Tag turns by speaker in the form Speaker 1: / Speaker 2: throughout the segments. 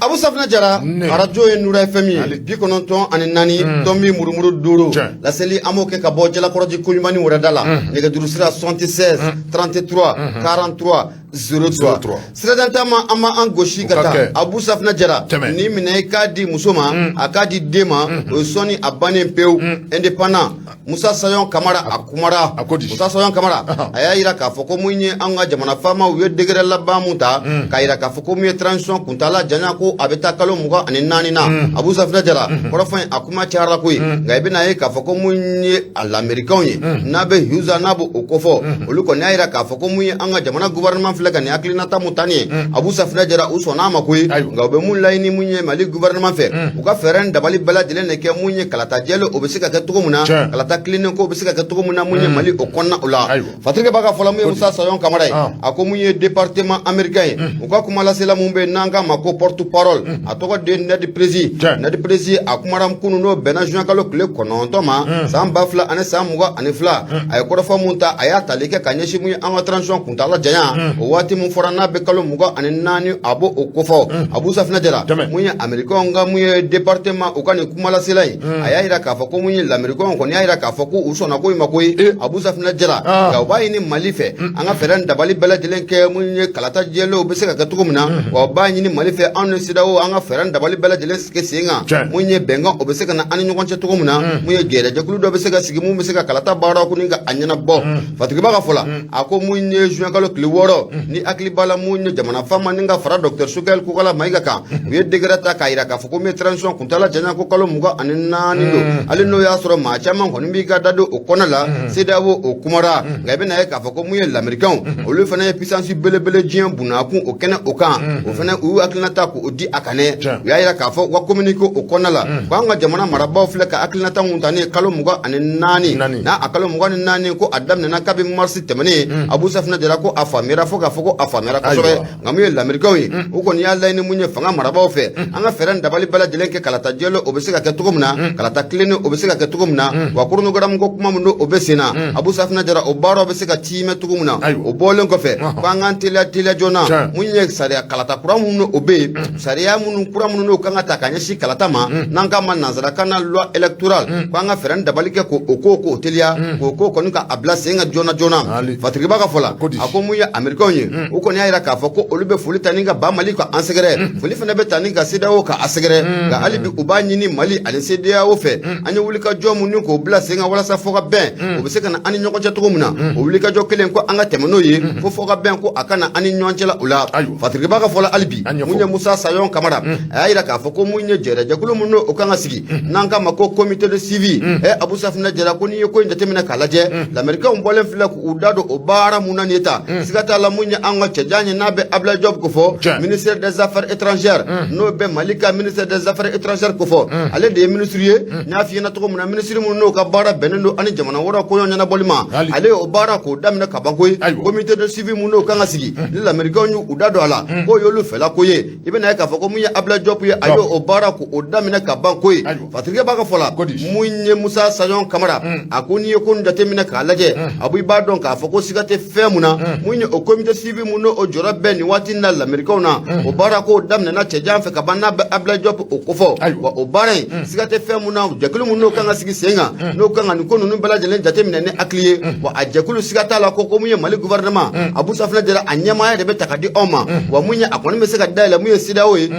Speaker 1: Abu Safinɛ Jara, arajo ye Nura FM ye, 94 tomi murumuru 5. Laseli an b'o kɛ ka bɔ Jalakɔrɔji koɲumanni wɛrɛda la. Nɛgɛjuru sira 76 33 43 03. Sirajan taama, an b'an gosi ka taa. Abu Safinɛ Jara, ni minɛ i k'a di muso ma, a k'a di den ma, o ye sɔnni a bannen pewu. Indépendant, Musa Sayon Kamara, a kumara. Musa Sayon Kamara, a y'a jira k'a fɔ ko mun ye an ka jamana faamaw ye décret laban mun ta k'a jira k'a fɔ ko mun ye transition kuntaala janya, ko a bɛ taa kalo 24 na. Abu Safinɛ Jara, kɔrɔfɔ in a kuma cayara koyi, nka i bɛna ye k'a fɔ ko mun ye a lamɛrikɛnw ye, n'a bɛ USA, n'a b'o kofɔ, olu kɔni y'a jira k'a fɔ ko mun ye an ka jamana gouvernement filɛ ka nin hakilinata mun ta nin ye, Abu Safinɛ Jara, u sɔnna a ma koyi. Nka u bɛ mun laɲini mun ye Mali gouvernement fɛ, u ka fɛɛrɛ dabali bɛɛ lajɛlen de kɛ mun ye kalata jɛlen, o bɛ se ka kɛ cogo min na, kalata tilennen ko bɛ se ka kɛ cogo min na mun ye Mali o kɔnɔna o la. Fatirikɛ b'a ka fɔlɔ, mun ye Musa Sayon Kamara ye, a ko mun ye département américain ye, u ka kumalasela mun bɛ n'an k'a ma ko porte parole, a tɔgɔ de Ned Price. Ned Price, a kumara kunun, n'o bɛnna juin kalo tile 9 ma, san 2022. A ye kɔrɔfɔ mun ta, a y'a tali kɛ ka ɲɛsin mun ye an ka transition kuntaala janya, o waati mun fɔra n'a bɛ kalo 24, a b'o o kofɔ. Abu Safinɛ Jara, mun ye américain ka mun ye département u ka nin kumalasela ye, a y'a jira k'a fɔ ko mun ye lamɛrikɛnw kɔni y'a jira k'a fɔ ko u sɔnna ko in ma koyi, Abu Safinɛ Jara. Nka u b'a ɲini Mali fɛ, an ka fɛɛrɛ dabali bɛɛ lajɛlen kɛ mun ye kalata jɛlenw bɛ se ka kɛ cogo min na. Wa u b'a ɲini Mali fɛ, anw ni CEDEAO, an ka fɛɛrɛ dabali bɛɛ lajɛlen sigi sen kan, mun ye bɛnkan o bɛ se ka na an ni ɲɔgɔn cɛ cogo min na, mun ye gɛrɛjɛkulu dɔ bɛ se ka sigi mun bɛ se ka kalata baaraw ko ni ka a ɲɛnabɔ. Fatigiba ka fɔ la, a ko mun ye juin kalo tile 6, ni hakili b'a la, mun ye jamana faama ni ka fara docteur Choguel Kokalla Maïga kan, u ye décret ta k'a jira k'a fɔ ko mun ye transition kuntaala janya, ko kalo 24 don. Hali n'o y'a sɔrɔ maa caman kɔni b'i ka da don o kɔnɔ la, CEDEAO o kumara. Nka i bɛna ye k'a fɔ ko mun ye lamɛrikɛnw, olu fana ye puissance belebele diɲɛ bunakun o kɛnɛ o kan, o fana u y'u hakilinata k'o di a kan. U y'a jira k'a fɔ u ka communiqué o kɔnɔna la ko an ka jamana marabaaw filɛ ka hakilinata mun ta ni ye kalo 24, n'a a kalo 24, ko a daminɛna kabi mars tɛmɛnen. Abu Safinɛ Jara, ko a faamuyara fo k'a fɔ ko a faamuyara kosɛbɛ. Nka mun ye lamɛrikɛnw ye, u kɔni y'a laɲini mun ye fanga marabaaw fɛ, an ka fɛɛrɛ dabali bɛɛ lajɛlen kɛ kalata jɛlen o bɛ se ka kɛ cogo min na, kalata tilennen o bɛ se ka kɛ cogo min na, wa chronogramme ko kuma min don o bɛ sen na, Abu Safinɛ Jara, o baaraw bɛ se ka tiimɛ cogo min na. O bɔlen kɔfɛ, ko an k'an teliya teliya joona, mun ye sariya kalata kura minnu o bɛ yen, sariya minnu kura minnu n'o kan ka ta ka ɲɛsin kalata ma, n'an k'a ma nanzarakan na loi électorale, ko an ka fɛɛrɛ dabali kɛ k'o ko k'o teliya, k'o ko kɔni ka a bila sen kan joona joona. Fatigiba ka fɔ la, a ko mun ye américains ye, u kɔni y'a jira k'a fɔ ko olu bɛ foli ta ni ka ba Mali ka an sɛgɛrɛ, foli fana bɛ ta ni ka CEDEAO ka a sɛgɛrɛ. Nka hali bi u b'a ɲini Mali ani CEDEAO fɛ, an ye wulikajɔ mun ni k'o bila sen kan walasa fɔ ka bɛn o bɛ se ka na an ni ɲɔgɔn cɛ cogo min na, o wulikajɔ kelen ko an ka tɛmɛ n'o ye fo fɔ ka bɛn ko a ka na an ni ɲɔgɔn cɛ la o la. Fatigiba ka fɔ la, hali bi mun ye Musa Sayon Kamara, a y'a jira k'a fɔ ko mun ye jɛrɛjɛkulu mun n'o kan ka sigi, n'an k'a ma ko comité de suivi. Abu Safinɛ Jara, ko n'i ye ko in jateminɛ k'a lajɛ, lamɛrikɛnw bɔlen filɛ k'u da don o baara mun na nin ye ta, siga t'a la, mun ye an ka cɛjan ye n'a bɛ Abdoulaye Diop ko fɔ, ministère des Affaires étrangères, n'o bɛ Mali ka ministère des Affaires étrangères ko fɔ, ale de ye ministre ye. N y'a f'i ɲɛna cogo min na, ministre minnu n'o ka baara bɛnnen don ani jamana wɛrɛw koɲɔ ɲɛnabɔli ma, ale y'o baara k'o daminɛ ka ban koyi. Comité de suivi mun n'o kan ka sigi, ni lamɛrikɛnw y'u da don a la, k'o y'olu fɛla ko ye. I bɛna ye k'a fɔ ko mun ye Abdoulaye Diop ye, a y'o o baara k'o daminɛ ka ban koyi. Fatirikɛ b'a ka fɔ la, mun ye Musa Sayon Kamara, a ko n'i ye ko nin jateminɛ k'a lajɛ, a i b'a dɔn k'a fɔ ko siga tɛ fɛn mun na, mun ye o comité suivi mun n'o jɔrɔ bɛɛ nin waati in na lamɛrikɛnw na, o baara k'o daminɛna cɛjan fɛ ka ban, n'a bɛ Abdoulaye Diop o kofɔ. Wa o baara in, siga tɛ fɛn mun na, jɛkulu mun n'o kan ka sigi sen kan, n'o kan ka nin ko ninnu bɛɛ lajɛlen jateminɛ ni hakili ye, wa a jɛkulu, siga t'a la ko mun ye Mali gouvernement, Abu Safinɛ Jara, a ɲɛmaaya de bɛ ta ka di anw ma. Wa mun ye a kɔni bɛ se ka dayɛlɛ mun ye CEDEAO ye,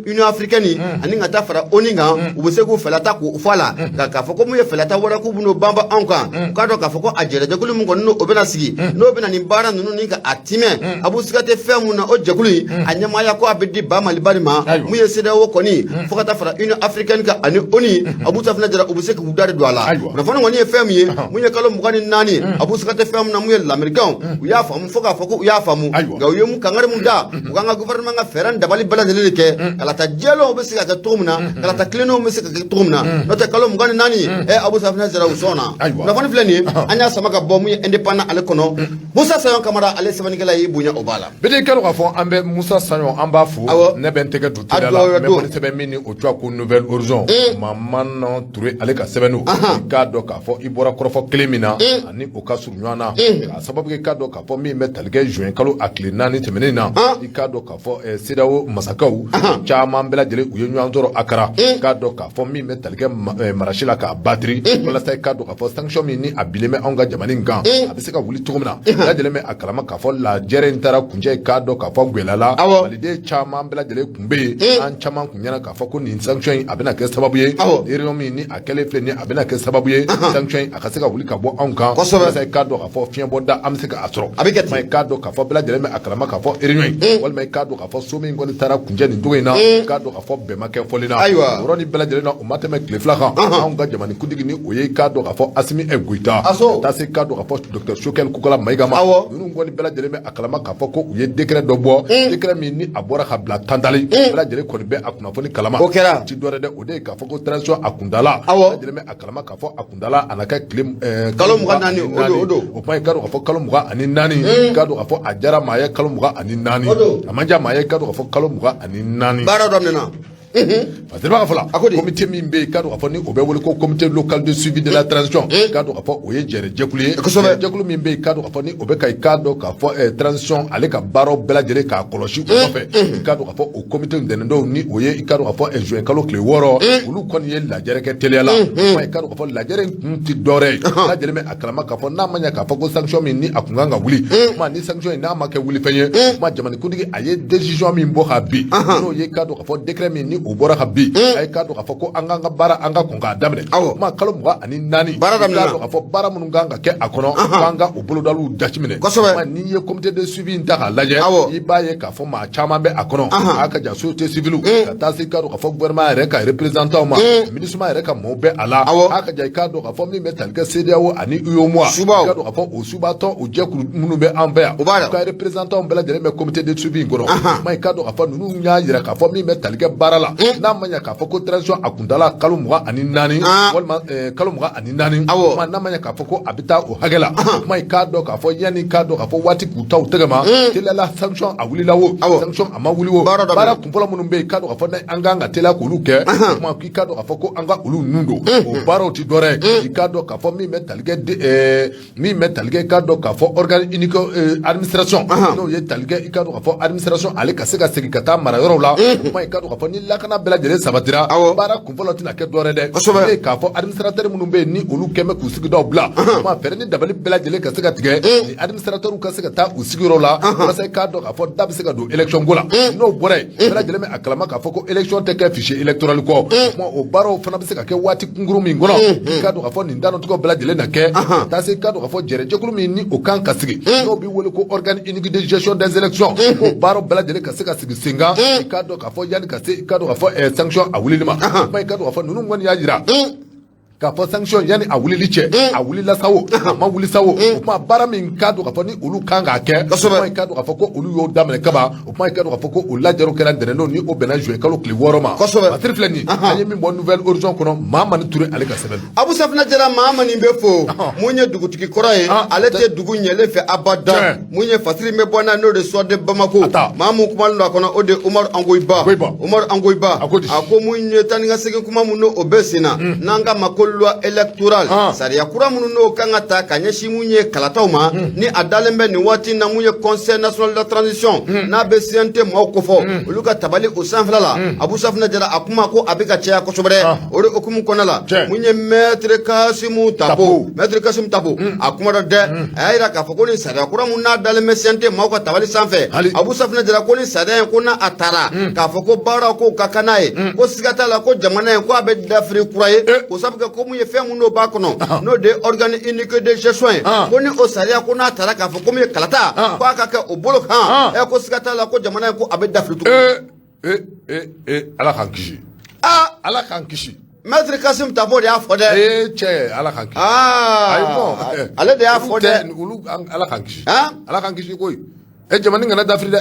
Speaker 1: Union africaine ani ka taa fara ONU kan, u bɛ se k'u fɛla ta k'o fɔ a la. Nka k'a fɔ ko mun ye fɛlata wɛrɛ k'u bɛn'o banba anw kan, u k'a dɔn k'a fɔ ko a jɛrɛjɛkulu min kɔni n'o bɛna sigi, n'o bɛna nin baara ninnu ni ka a timɛ, Abu, siga tɛ fɛn mun na, o jɛkulu in a ɲɛmaaya ko a bɛ di ba Maliba de ma. Mun ye CEDEAO kɔni fo ka taa fara Union africaine kan ani ONU, Abu Safinɛ Jara, u bɛ se k'u da de don a la. Kunnafoni kɔni ye fɛn min ye, mun ye kalo 24, Abu, siga tɛ fɛn mun na, mun ye lamɛrikɛnw, u y'a faamu fo k'a fɔ ko u y'a faamu. Nka u ye mun kangari mun da, u k'an ka gouvernement ka fɛɛrɛ dabali bɛɛ lajɛlen de kɛ, kalata jɛlenw bɛ se ka kɛ cogo min na, kalata tilennenw bɛ se ka kɛ cogo min na, n'o tɛ kalo 24, Abu Safinɛ Jara, u sɔnna. Kunnafoni filɛ nin ye, an y'a sama ka bɔ mun ye Indépendant ale kɔnɔ. Musa Sayon Kamara ale sama. sɛbɛnnikɛla y'i bonya o b'a la.
Speaker 2: Bɛɛ k'a dɔn k'a fɔ an bɛ Musa Saɲɔ, an b'a fo. Ne bɛ n tɛgɛ don teliya la, n bɛ bɔ ni sɛbɛn min ni o tɔgɔ ko Nouvel Horizon, Mamana Ture ale ka sɛbɛn don. I k'a dɔn k'a fɔ i bɔra kɔrɔfɔ kelen min na ani o ka surun ɲɔgɔn na, k'a sababu kɛ k'a dɔn k'a fɔ min bɛ tali kɛ juin kalo a tile 4 tɛmɛnen na, i k'a dɔn k'a fɔ CEDEAO masakɛw caman bɛɛ lajɛlen u ye ɲɔgɔn sɔrɔ Akara, k'a dɔn k'a fɔ min bɛ tali kɛ marasi la k'a batiri walasa i k'a dɔn k'a fɔ sanction min ni a bilen bɛ anw ka jamana in kan, a bɛ se ka wuli cogo min na. Bɛɛ lajɛlen bɛ a kalama k'a fɔ lajɛrɛ in taara kuncɛ, k'a dɔn k'a fɔ gwɛlɛya la, maliden caman bɛɛ lajɛlen tun bɛ yen. An caman tun ɲɛna k'a fɔ ko nin sanction in a bɛna kɛ sababu ye, réunion min ni a kɛlen filɛ nin, a bɛna kɛ sababu ye sanction in a ka se ka wuli ka bɔ anw kan, walasa i k'a dɔn k'a fɔ fiɲɛbɔda an bɛ se k'a sɔrɔ.
Speaker 1: A bɛ kɛ ten.
Speaker 2: I k'a dɔn k'a fɔ bɛɛ lajɛlen bɛ a kalama k'a fɔ réunion in, walima i k'a dɔn k'a fɔ so min kɔni taara kuncɛ nin cogo in na, i k'a dɔn k'a fɔ bɛn ma kɛ fɔli la.
Speaker 1: Ayiwa.
Speaker 2: O yɔrɔnin bɛɛ lajɛlen na, o ma tɛmɛ tile 2 kan, anw ka jamana kuntigi ni o ye i k'a dɔn k'a fɔ Asimi Goyita, ka taa se i k'a dɔn k'a fɔ docteur Choguel Kokala Mayiga ma, ninnu kɔni bɛɛ lajɛlen bɛ a kalama k'a fɔ ko u ye décret dɔ bɔ, décret min ni a bɔra ka bila Tantali, bɛɛ lajɛlen kɔni bɛ a kunnafoni kalama.
Speaker 1: O kɛra.
Speaker 2: Ti dɔwɛrɛ dɛ, o de ye k'a fɔ ko transition a kuntala, bɛɛ lajɛlen bɛ a kalama k'a fɔ a kuntala a na kɛ tile
Speaker 1: kalo 24, o don, o don.
Speaker 2: O kuma, i k'a dɔn k'a fɔ kalo 24, i k'a dɔn k'a fɔ a diyara maa ye kalo 24, a ma diya maa ye, i k'a dɔn k'a fɔ kalo 24.
Speaker 1: Baara daminɛna.
Speaker 2: Parce que b'a fɔ la, comité min bɛ yen, k'a dɔn k'a fɔ ni o bɛ wele ko comité local de suivi de la transition, k'a dɔn k'a fɔ o ye jɛrɛ jɛkulu ye, jɛkulu min bɛ yen, k'a dɔn k'a fɔ ni o bɛ ka i k'a dɔn k'a fɔ transition ale ka baaraw bɛɛ lajɛlen k'a kɔlɔsi o kɔfɛ, i k'a dɔn k'a fɔ o comité ntɛnɛndon ni o ye i k'a dɔn k'a fɔ juin kalo tile 6, olu kɔni ye lajɛrɛ kɛ teliya la. O i k'a dɔn k'a fɔ lajɛrɛ in kun tɛ dɔwɛrɛ ye, bɛɛ lajɛlen bɛ a kalama k'a fɔ n'a ma ɲɛ k'a fɔ ko sanction min ni a kun kan ka wuli, kuma ni sanction in n'a ma kɛ wulifɛn ye, kuma jamanakuntigi a ye décision min bɔ ka bin, n'o ye k'a dɔn k'a fɔ décret min ni o bɔra ka bin, a ye k'a dɔn k'a fɔ ko an k'an ka baara an ka kɔn k'a daminɛ, kuma kalo 24
Speaker 1: baara daminɛ,
Speaker 2: k'a dɔn k'a fɔ baara minnu kan ka kɛ a kɔnɔ, k'an ka o bolodaliw jateminɛ. Kuma n'i ye comité de suivi in ta k'a lajɛ, i b'a ye k'a fɔ maa caman bɛ a kɔnɔ, a ka ja société civile, ka taa se k'a dɔn k'a fɔ gouvernement yɛrɛ ka représentant ma, MINUSMA yɛrɛ ka maaw bɛ a la, a ka ja i k'a dɔn k'a fɔ min bɛ tali kɛ CEDEAO ani UEMOA, i k'a dɔn k'a fɔ o subatɔn o jɛkulu minnu bɛ an fɛ yan, u ka représentant bɛɛ lajɛlen bɛ comité de suivi in kɔnɔ. Kuma i k'a dɔn k'a fɔ ninnu y'a jira k'a fɔ min bɛ tali kɛ baara la, n'a ma ɲɛ k'a fɔ ko transition a kuntala kalo 24, walima kalo 24, kuma n'a ma ɲɛ k'a fɔ ko a bɛ taa o hakɛ la, kuma i k'a dɔn k'a fɔ yanni k'a dɔn k'a fɔ waati k'u ta u tɛgɛ ma teliya la, sanction a wulila o, sanction a ma wuli o, baara kunfɔlɔ minnu bɛ yen, k'a dɔn k'a fɔ an kan ka teliya k'olu kɛ, kuma k'i k'a dɔn k'a fɔ ko an ka olu nun don, o baaraw tɛ dɔwɛrɛ ye, i k'a dɔn k'a fɔ min bɛ tali kɛ min bɛ tali kɛ i k'a dɔn k'a fɔ organe unique administration, n'o ye tali kɛ i k'a dɔn k'a fɔ administration ale ka se ka segin ka taa mara yɔrɔw la, kuma i k'a dɔn k'a fɔ ni lakana bɛɛ lajɛlen sabatira, baara kunfɔlɔ tɛna kɛ dɔwɛrɛ dɛ, o ye k'a fɔ administrateur minnu bɛ yen ni olu kɛn bɛ k'u sigidaw bila, kuma fɛɛrɛ ni dabali bɛɛ lajɛlen ka se ka tigɛ ni administrateur ka se ka taa u sigiyɔrɔ la, walasa i k'a dɔn k'a fɔ da bɛ se ka don élection ko la. N'o bɔra yen, bɛɛ lajɛlen bɛ a kalama k'a fɔ ko élection tɛ kɛ fichier électoral kɔ, kuma o baaraw fana bɛ se ka kɛ waati kunkurun min kɔnɔ, i k'a dɔn k'a fɔ nin dantigɛ bɛɛ lajɛlen na kɛ, ka taa se i k'a dɔn k'a fɔ jɛrɛjɛkulu min ni o kan ka sigi, n'o bɛ wele ko organe unique de gestion des élections, ko baaraw bɛɛ lajɛlen ka se ka sigi sen kan, i k'a dɔn k'a fɔ yanni ka se i k'a dɔn k'a fɔ sanction a wulili ma. Kuma i k'a dɔn k'a fɔ ninnu kɔni y'a jira k'a fɔ sanction yanni a wulili cɛ, a wulila sa o, a ma wuli sa o, o kuma baara min k'a dɔn k'a fɔ ni olu kan k'a kɛ, kuma i k'a dɔn k'a fɔ ko olu y'o daminɛ kaban, o kuma i k'a dɔn k'a fɔ ko o lajɛrɛw kɛra ntɛnɛndon ni o bɛnna juin kalo tile 6 ma. Batiri filɛ nin ye, an ye min bɔ Nouvel Horizon kɔnɔ, Mahamani Ture ale ka sɛbɛn don.
Speaker 1: Abu Safinɛ Jara, Mahamani bɛ fo, mun ye dugutigi kɔrɔ ye, ale tɛ dugu ɲɛlen fɛ abada. Mun ye fasiri bɛ bɔ n'a n'o de Soir de Bamako, maa mun kumalen don a kɔnɔ, o de Umaru Angoyiba. Umaru Angoyiba a ko mun ye taa ni ka segin kuma mun n'o bɛ sen na, n'an k'a ma ko loi électorale, sariya kura minnu n'o kan ka ta ka ɲɛsin mun ye kalataw ma, ni a dalen bɛ nin waati na mun ye Conseil national de la transition, n'a bɛ CNT maaw kofɔ, olu ka tabali o sanfɛla la. Abu Safinɛ Jara, a kuma ko a bɛ ka caya kosɛbɛ dɛ. O de hukumu kɔnɔna la, mun ye maître Kasimu Tapo, maître Kasimu Tapo a kuma dɔ dɛ, a y'a jira k'a fɔ ko ni sariya kura mun n'a dalen bɛ CNT maaw ka tabali sanfɛ, Abu Safinɛ Jara, ko ni sariya in ko n'a a taara, k'a fɔ ko baara ko ka kan n'a ye, ko siga t'a la ko jamana in ko a bɛ dafiri kura ye, ko sabu kɛ ko mun ye fɛn mun n'o b'a kɔnɔ, n'o de ye organe unique de gestion ye, ko ni o sariya ko n'a taara k'a fɔ ko mun ye kalata ko a ka kɛ o bolo kan, ko siga t'a la ko jamana in ko a bɛ dafiri
Speaker 2: tuguni. Ala k'an kisi. Ala k'an kisi.
Speaker 1: Maître Kasim Tapo de y'a fɔ dɛ.
Speaker 2: Ee cɛ, Ala k'an kisi.
Speaker 1: Ayi bon, ale de y'a fɔ dɛ.
Speaker 2: Olu, Ala k'an kisi. Ala k'an kisi koyi. Jamana kana dafiri dɛ.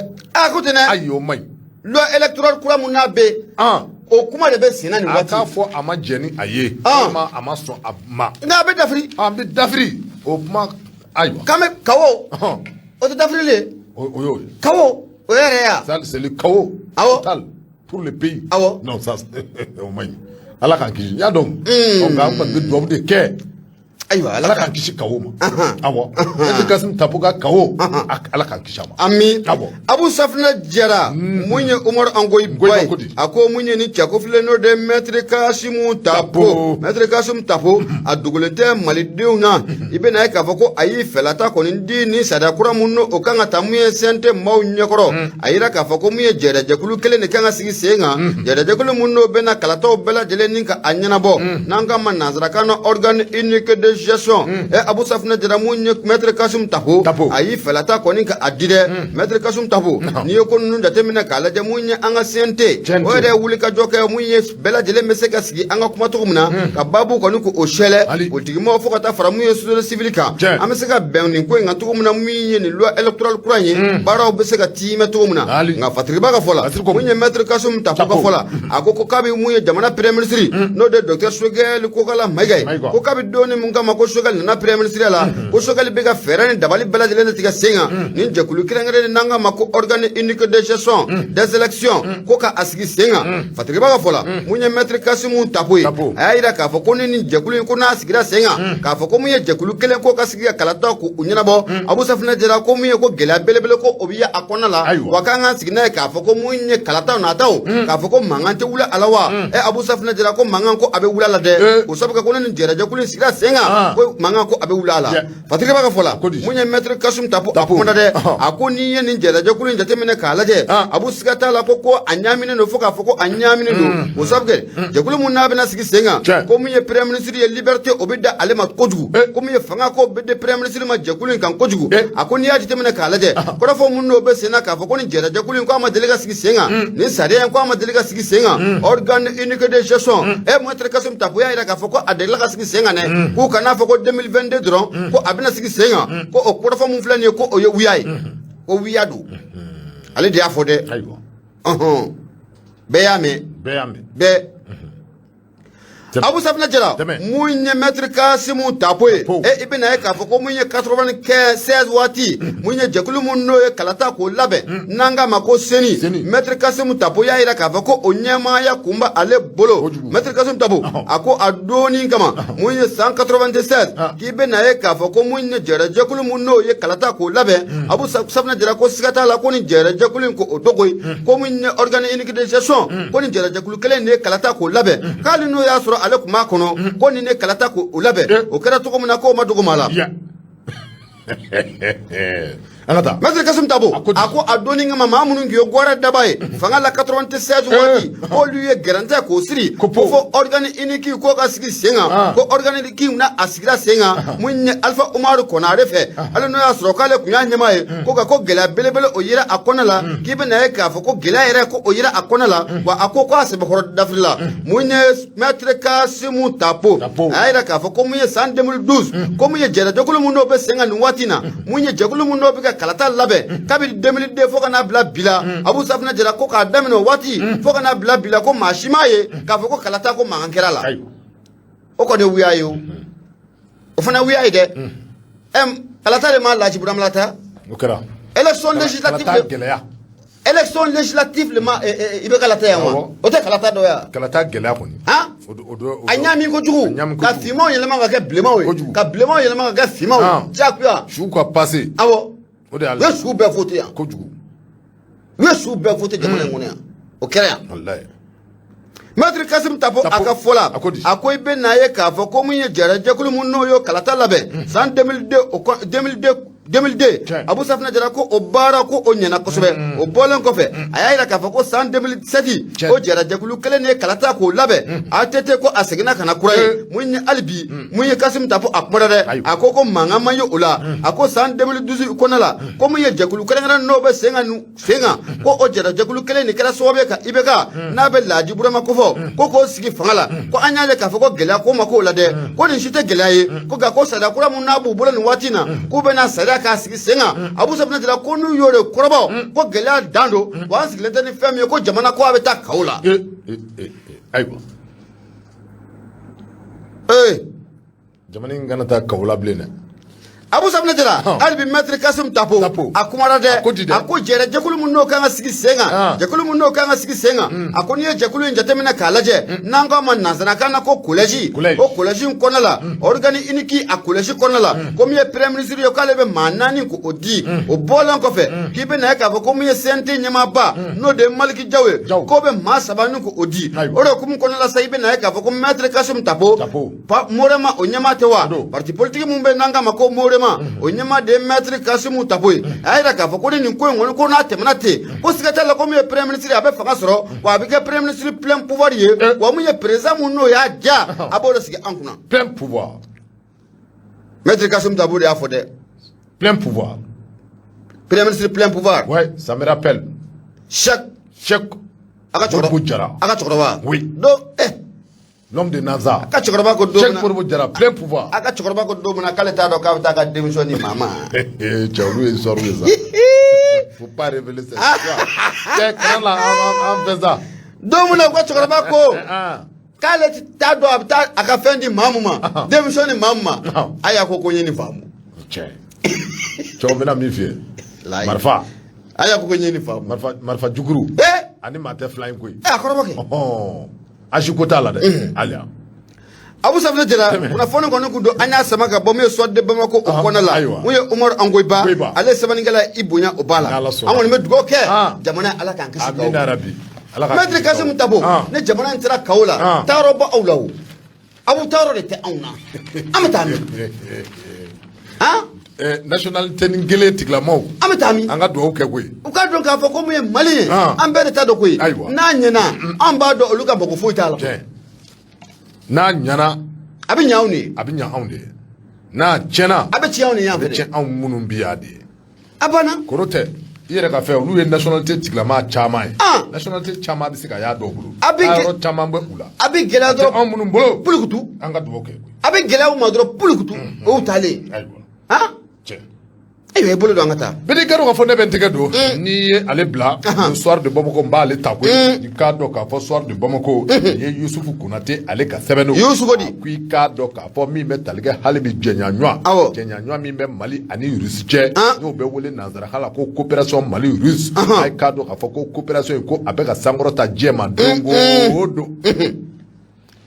Speaker 1: Ko ten dɛ.
Speaker 2: Ayi, o man ɲi.
Speaker 1: Loi électorale kura mun n'a bɛ yen, o kuma de bɛ sen na nin waati.
Speaker 2: A k'a fɔ a ma jɛn ni a ye. Walima a ma sɔn a ma.
Speaker 1: Nka a bɛ dafiri.
Speaker 2: A bɛ dafiri o kuma, ayiwa.
Speaker 1: K'an bɛ kawo. O tɛ dafirili ye.
Speaker 2: O y'o ye.
Speaker 1: Chaos o yɛrɛ ya.
Speaker 2: Ça, c'est le chaos total pour le pays. Non, ça, o man ɲi. Ala k'an kisi. N y'a dɔn. Ɔ, nka an kɔni bɛ dugawu de kɛ.
Speaker 1: Ayiwa.
Speaker 2: Ala k'an kisi chaos ma. Awɔ. E tɛ Kassim Tapo ka chaos. Ala k'an kisi a ma.
Speaker 1: Ami.
Speaker 2: Awɔ.
Speaker 1: Abu Safinɛ Jara, mun ye Umaru Angoyi
Speaker 2: Ngoyi
Speaker 1: Ba
Speaker 2: ko di?
Speaker 1: ye, a ko mun ye ni cɛ ko filɛ, n'o de maître Kasimu Tapo.
Speaker 2: Tapo.
Speaker 1: Maître Kasimu Tapo, a dogolen tɛ malidenw na. I bɛna ye k'a fɔ ko a y'i fɛlata kɔni di ni sariya kura mun n'o o kan ka ta mun ye CNT maaw ɲɛkɔrɔ. A yira k'a fɔ ko mun ye jɛrɛjɛkulu kelen de kan ka sigi sen kan, jɛrɛjɛkulu mun n'o bɛna kalataw bɛɛ lajɛlen ni ka a ɲɛnabɔ, n'an k'a ma nanzarakan na organe unique de gestion. Ɛ, Abu Safinɛ Jara, mun ye maître Kasimu Tapo,
Speaker 2: Tapo.
Speaker 1: a y'i fɛlata kɔni ka a di dɛ. Maître Kasimu Tapo, n'i ye ko ninnu jateminɛ k'a lajɛ, mun ye an ka CNT,
Speaker 2: CNT.
Speaker 1: o yɛrɛ ye wulikajɔ kɛ mun ye bɛɛ lajɛlen bɛ se ka sigi an ka kuma cogo min na ka baabu kɔni k'o sɛlɛ
Speaker 2: Ali.
Speaker 1: politikimaw fo ka taa fara mun ye société civile kan,
Speaker 2: Tiɲɛ.
Speaker 1: an bɛ se ka bɛn nin ko in kan cogo min na, mun ye nin loi électorale kura in ye, baaraw bɛ se ka tiimɛ cogo min na.
Speaker 2: Ali.
Speaker 1: Nka Fatiriba ka fɔ la,
Speaker 2: Fatiri ko
Speaker 1: mun ye maître Kasimu Tapo ka
Speaker 2: Tapo.
Speaker 1: fɔ la, a ko ko k'a bɛ mun ye jamana premier ministre, n'o de docteur Choguel Kokala Maïga ye,
Speaker 2: Maïga.
Speaker 1: ko k'a bɛ donni mun kama ko Choguel nana premier ministre la, ko Choguel bɛ ka fɛɛrɛ ni dabali bɛɛ lajɛlen de tigɛ sen kan nin jɛkulu kɛrɛnkɛrɛnnen n'an k'a ma ko organe unique de gestion des élections, ko ka a sigi sen kan. Fatiriba ka fɔ la, mun ye maître Kasimu Tapo ye,
Speaker 2: Tapo.
Speaker 1: a y'a yira k'a fɔ ko ni nin jɛkulu in ko n'a sigira sen kan, k'a fɔ ko mun ye jɛkulu kelen ko ka sigi ka kalata k'u ɲɛnabɔ, Abu Safinɛ Jara, ko mun ye ko gɛlɛya belebele ko o bɛ ye a kɔnɔna la.
Speaker 2: Ayiwa.
Speaker 1: Wa k'an k'an sigi n'a ye k'a fɔ ko mun ye kalataw nataw, k'a fɔ ko mankan tɛ wuli a la wa? Ɛ, Abu Safinɛ Jara ko mankan ko a bɛ wuli a la dɛ. O sabu kɛ ko ni nin jɛrɛjɛkulu in sigira sen kan, ko mankan ko a bɛ wuli a la. Fatiriba ka fɔ la,
Speaker 2: Ko di?
Speaker 1: mun ye maître Kasimu Tapo a
Speaker 2: Tapo.
Speaker 1: kumana dɛ. A ko n'i ye nin jɛrɛjɛkulu in jateminɛ k'a lajɛ, Abu, siga t'a la ko a ɲaaminen don, fo k'a fɔ ko a ɲaaminen don. O sabu kɛ jɛkulu mun n'a bɛna sigi sen kan, ko mun ye premier ministre ye, liberté o bɛ da ale ma kojugu, ko mun ye fanga ko bɛ di premier ministre ma jɛkulu in kan kojugu. A ko n'i y'a jateminɛ k'a lajɛ, kɔrɔfɔ mun n'o bɛ sen na k'a fɔ ko nin jɛrɛjɛkulu in ko a ma deli ka sigi sen kan, nin sariya in ko a ma deli ka sigi sen kan, organe unique de gestion, e maître Kassim Tapo y'a yira k'a fɔ ko a delila ka sigi sen kan dɛ. K'u kana fɔ ko 2022 dɔrɔn ko a bɛna sigi sen kan, ko o kɔrɔfɔ mun filɛ nin ye, ko o ye wuya ye, ko wuya don. Ale de y'a fɔ dɛ.
Speaker 2: Ayiwa.
Speaker 1: Ɔhɔn, bɛɛ y'a mɛn.
Speaker 2: Bɛɛ y'a mɛn.
Speaker 1: Bɛɛ.
Speaker 2: Tɛmɛ.
Speaker 1: Abu Safinɛ Jara,
Speaker 2: Tɛmɛ.
Speaker 1: mun ye maître Kasimu Tapo ye,
Speaker 2: Tapo.
Speaker 1: e i bɛna ye k'a fɔ ko mun ye 96 waati, mun ye jɛkulu mun n'o ye kalata k'o labɛn, n'an k'a ma ko CENI,
Speaker 2: CENI.
Speaker 1: Maître Kasimu Tapo y'a yira k'a fɔ ko o ɲɛmaaya kun bɛ ale bolo.
Speaker 2: Kojugu.
Speaker 1: Maître Kasimu Tapo, a ko a donni kama mun ye san 96, k'i bɛna ye k'a fɔ ko mun ye jɛrɛjɛkulu mun n'o ye kalata k'o labɛn, Abu Safinɛ Jara ko siga t'a la ko nin jɛrɛjɛkulu in ko o dogo ye ko mun ye organe unique de gestion, ko nin jɛrɛjɛkulu kelen in de ye kalata k'o labɛn, k'ale n'o y'a sɔrɔ ale tun b'a kɔnɔ, ko nin de kalata k'o labɛn. O kɛra cogo min na, k'o ma dogo maa la.
Speaker 2: Ya. An ka taa.
Speaker 1: Maître Kassim Tapo,
Speaker 2: A ko di?
Speaker 1: a ko a donni kama maa minnu tun ye gɔrɛ daba ye fanga la 96 waati, k'olu ye gɛrɛntɛ k'o siri
Speaker 2: Ko
Speaker 1: ko
Speaker 2: po.
Speaker 1: fo organe unique k'o ka sigi sen kan, ko organe unique na a sigira sen kan mun ye Alpha Umaru Konare fɛ, hali n'o y'a sɔrɔ k'ale tun y'a ɲɛmaa ye, ko ka ko gɛlɛya belebele o yera a kɔnɔ la, k'i bɛna ye k'a fɔ ko gɛlɛya yɛrɛ ko o yera a kɔnɔ la. Wa a ko k'a sɛbɛkɔrɔ dafiri la, mun ye maître Kasimu Tapo,
Speaker 2: Tapo.
Speaker 1: a y'a yira k'a fɔ ko mun ye san 2012, ko mun ye jɛrɛjɛkulu mun n'o bɛ sen kan nin waati in na, mun ye jɛkulu mun n'o bɛ ka kalata labɛn kabini 2002 fo ka n'a bila bi la, Abu Safinɛ Jara ko k'a daminɛ o waati fo ka n'a bila bi la, ko maa si m'a ye k'a fɔ ko kalata ko mankan kɛra la.
Speaker 2: Ayiwa.
Speaker 1: O kɔni ye wuya ye, o o fana wuya ye dɛ. Ɛ, kalata de ma Laji Burama ta.
Speaker 2: O kɛra.
Speaker 1: Élection législative.
Speaker 2: Kalata gɛlɛya.
Speaker 1: Élection législative le ma i bɛ kalata yan wa?
Speaker 2: Awɔ.
Speaker 1: O tɛ kalata dɔ ye wa?
Speaker 2: Kalata gɛlɛya kɔni.
Speaker 1: Han.
Speaker 2: O do o
Speaker 1: A ɲaami kojugu.
Speaker 2: A ɲaami
Speaker 1: Ka
Speaker 2: kojugu.
Speaker 1: finmanw yɛlɛma ka kɛ bilenmanw ye,
Speaker 2: Kojugu.
Speaker 1: ka bilenmanw yɛlɛma ka kɛ finmanw ye, diyagoya.
Speaker 2: Su ka passé.
Speaker 1: Awɔ.
Speaker 2: O de y'a
Speaker 1: U ye su bɛɛ voté yan.
Speaker 2: Kojugu.
Speaker 1: U ye su bɛɛ voté jamana in kɔnɔ yan, o kɛra yan.
Speaker 2: Walayi.
Speaker 1: Maître Kassim Tapo a
Speaker 2: Tapo.
Speaker 1: ka fɔ la,
Speaker 2: A ko di?
Speaker 1: a ko i bɛ n'a ye k'a fɔ ko mun ye jɛrɛjɛkulu mun n'o y'o kalata labɛn san 2002, o kɔ 2002 2002,
Speaker 2: Tiɲɛ.
Speaker 1: Abu Safinɛ Jara ko o baara ko o ɲɛna kosɛbɛ. O bɔlen kɔfɛ, a y'a yira k'a fɔ ko san 2007,
Speaker 2: Tiɲɛ.
Speaker 1: ko jɛrɛjɛkulu kelen de ye kalata k'o labɛn, ATT ko a seginna ka na kura ye. Mun ye hali bi mun ye Kassim Tapo a kumana dɛ.
Speaker 2: Ayiwa.
Speaker 1: A ko ko mankan ma ye o la. A ko san 2012 kɔnɔna la, ko mun ye jɛkulu kɛrɛnkɛrɛn n'o bɛ sen kan sen kan, ko o jɛrɛjɛkulu kelen de kɛra sababu ye ka IBK n'a bɛ Laji Burama kofɔ ko k'o sigi fanga la, ko an y'a ye k'a fɔ ko gɛlɛya ko ma k'o la dɛ, ko nin si tɛ gɛlɛya ye, ko nka ko sariya kura mun n'a b'u bolo nin waati in na, k'u bɛna sariya k'a sigi sen kan. Abu Safinɛ Jara ko n'u y'o de kɔrɔbɔ, ko gɛlɛya dan don. Wa an sigilen tɛ ni fɛn min ye, ko jamana ko a bɛ taa kawo la.
Speaker 2: E e e ayiwa.
Speaker 1: Ee.
Speaker 2: Jamana in kana taa kawo la bilen dɛ.
Speaker 1: Abu Safunɛ Jara, hali bi maître Kassim Tapo a kumara dɛ.
Speaker 2: A ko di dɛ?
Speaker 1: A ko jɛrɛ jɛkulu min n'o kan ka sigi sen kan, jɛkulu min n'o kan ka sigi sen kan, a ko n'i ye jɛkulu in jateminɛ k'a lajɛ, n'an k'a ma nansarakan na ko collège,
Speaker 2: Collège.
Speaker 1: o collège in kɔnɔna la, organe unique a collège kɔnɔna la, ko min ye premier ministre ye, k'ale bɛ maa 4 k'o di. O bɔlen kɔfɛ, k'i bɛ na ye k'a fɔ ko min ye CNT ɲɛmaaba, n'o de ye Maliki Jaw ye,
Speaker 2: Jaw.
Speaker 1: k'o bɛ maa 3 ni k'o di.
Speaker 2: Ayiwa.
Speaker 1: O de hukumu kɔnɔna la sa, i bɛ na ye k'a fɔ ko maître Kassim Tapo,
Speaker 2: Tapo.
Speaker 1: Morema o ɲɛmaa tɛ wa?
Speaker 2: Don.
Speaker 1: Parti politique mun bɛ n'an k'a ma ko Morema, o ɲɛmaa de ye maître Kassim Tapo ye. A y'a jira k'a fɔ ko ni nin ko in kɔni, ko n'a tɛmɛna ten, ko siga t'a la ko min ye premier ministre ye, a bɛ fanga sɔrɔ, wa a bɛ kɛ premier ministre plein pouvoir ye, wa mun ye président mun n'o y'a diya, a b'o de sigi an kunna.
Speaker 2: Plein pouvoir.
Speaker 1: Maître Kassim Tapo de y'a fɔ dɛ.
Speaker 2: Plein pouvoir.
Speaker 1: Premier ministre plein pouvoir.
Speaker 2: Ouais, ça me rappelle.
Speaker 1: Cheikh
Speaker 2: Cheikh
Speaker 1: a ka cɛkɔrɔba
Speaker 2: Modibo Jara.
Speaker 1: A ka cɛkɔrɔba.
Speaker 2: Oui.
Speaker 1: Donc
Speaker 2: L'homme de Naza.
Speaker 1: A ka cɛkɔrɔba ko don
Speaker 2: Cheikh
Speaker 1: min na
Speaker 2: Modibo Jara, plein pouvoir.
Speaker 1: A ka cɛkɔrɔba ko don min na k'ale t'a dɔn k'a bɛ taa ka démission di maa ma.
Speaker 2: Cɛ, olu ye histoire ye sa. Faut pas révéler cette histoire. Cɛ, kana la an fɛ sa.
Speaker 1: Don min na u ka cɛkɔrɔba ko
Speaker 2: Ah.
Speaker 1: k'ale t'a dɔn a bɛ taa a ka fɛn di maa mun ma, démission di maa mun ma, a y'a ko ko n ye nin faamu.
Speaker 2: Cɛ. Cɛw bɛna min f'i ye.
Speaker 1: Layi.
Speaker 2: Marifa.
Speaker 1: A y'a ko ko n ye nin faamu.
Speaker 2: Marifa marifa jukuru. Ani maa tɛ fila in koyi.
Speaker 1: A kɔrɔbɔ kɛ.
Speaker 2: Ɔhɔn. Âge ko t'a la dɛ. Aliya.
Speaker 1: Abu Safunɛ Jara,
Speaker 2: Tɛmɛ.
Speaker 1: kunnafoni kɔni kun don, an y'a sama ka bɔ min ye Soir de Bamako o kɔnɔna la.
Speaker 2: Ayiwa.
Speaker 1: Mun ye Umaru Angoyiba,
Speaker 2: Angoyiba.
Speaker 1: ale ye sɛbɛnnikɛla ye, i bonya o b'a la.
Speaker 2: N'Ala sɔnna.
Speaker 1: An kɔni bɛ dugawu kɛ jamana, Ala k'an kisi
Speaker 2: Amina
Speaker 1: kawo.
Speaker 2: rabi. Ala ka
Speaker 1: Maître Kassim Tapo, ni jamana in taara kawo la, taayɔrɔ bɔ aw la o. Aw taayɔrɔ de tɛ anw na. An bɛ taa min? Han?
Speaker 2: Nationalité ni kelen tigilamaw.
Speaker 1: An bɛ taa min?
Speaker 2: An ka dugawu kɛ koyi.
Speaker 1: U k'a dɔn k'a fɔ ko mun ye Mali ye, an bɛɛ de ta dɔn koyi.
Speaker 2: Ayiwa.
Speaker 1: N'a ɲɛna, an b'a dɔn olu ka mako foyi t'a la.
Speaker 2: Tiɲɛ. N'a ɲɛna,
Speaker 1: A bɛ ɲɛ anw de ye.
Speaker 2: a bɛ ɲɛ anw de ye. N'a tiɲɛna,
Speaker 1: A bɛ tiɲɛ anw de ye yan
Speaker 2: a bɛ
Speaker 1: fɛ
Speaker 2: tiɲɛ
Speaker 1: dɛ.
Speaker 2: anw minnu bi yan de ye.
Speaker 1: A banna.
Speaker 2: Koro tɛ. I yɛrɛ ka fɛn, olu ye nationalité tigilama caman ye. Nationalité caman bɛ se ka y'a dɔw bolo.
Speaker 1: A bɛ
Speaker 2: Yɔrɔ caman bɛ u la.
Speaker 1: A bɛ gɛlɛya
Speaker 2: Tɛ
Speaker 1: dɔrɔn.
Speaker 2: anw minnu bolo.
Speaker 1: Pulukutu.
Speaker 2: An ka dugawu kɛ.
Speaker 1: A bɛ gɛlɛya u ma dɔrɔn pulukutu. O y'u taalen.
Speaker 2: Ayiwa.
Speaker 1: Han?
Speaker 2: Tiɲɛ.
Speaker 1: Ayiwa, i bolo don, an ka taa.
Speaker 2: Bɛɛ k'a dɔn k'a fɔ ne bɛ n tɛgɛ don n'i ye ale bila le Soir de Bamako, n b'ale ta koyi. I k'a dɔn k'a fɔ Soir de Bamako nin ye Yusufu Konate ale ka sɛbɛn don.
Speaker 1: Yusufu di.
Speaker 2: A ko i k'a dɔn k'a fɔ min bɛ tali kɛ hali bi jɛɲaɲɔgɔn jɛɲaɲɔgɔn min bɛ Mali ani Rusi cɛ, n'o bɛ wele nansarakan la ko coopération Mali Russe, a k'a dɔn k'a fɔ ko coopération in, ko a bɛ ka sankɔrɔta diɲɛ ma don o don.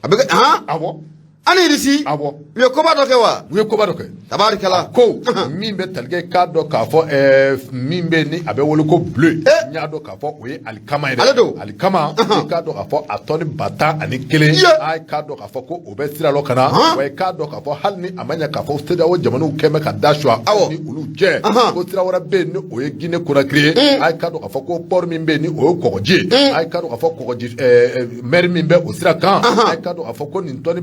Speaker 1: A bɛ kɛ han?
Speaker 2: Awɔ.
Speaker 1: An ni Irisi.
Speaker 2: Awɔ.
Speaker 1: U ye koba dɔ kɛ wa?
Speaker 2: U ye koba dɔ kɛ.
Speaker 1: Tabarikala.
Speaker 2: Ko min bɛ tali kɛ, k'a dɔn k'a fɔ min bɛ ni a bɛ wele ko blé, n y'a dɔn k'a fɔ o ye alikama ye dɛ.
Speaker 1: Ale don.
Speaker 2: Alikama, i k'a dɔn k'a fɔ a tɔni 11,000, a k'a dɔn k'a fɔ ko o bɛ sira lɔ ka na. Wa i k'a dɔn k'a fɔ hali ni a ma ɲɛ k'a fɔ CEDEAO jamanaw kɛn bɛ ka da suwa ni olu cɛ, ko sira wɛrɛ bɛ yen ni o ye Guinée Conakry ye. A k'a dɔn k'a fɔ ko port min bɛ yen ni o ye kɔgɔji ye, a k'a dɔn k'a fɔ kɔgɔji mer min bɛ o sira kan, a k'a dɔn k'a fɔ ko nin tɔni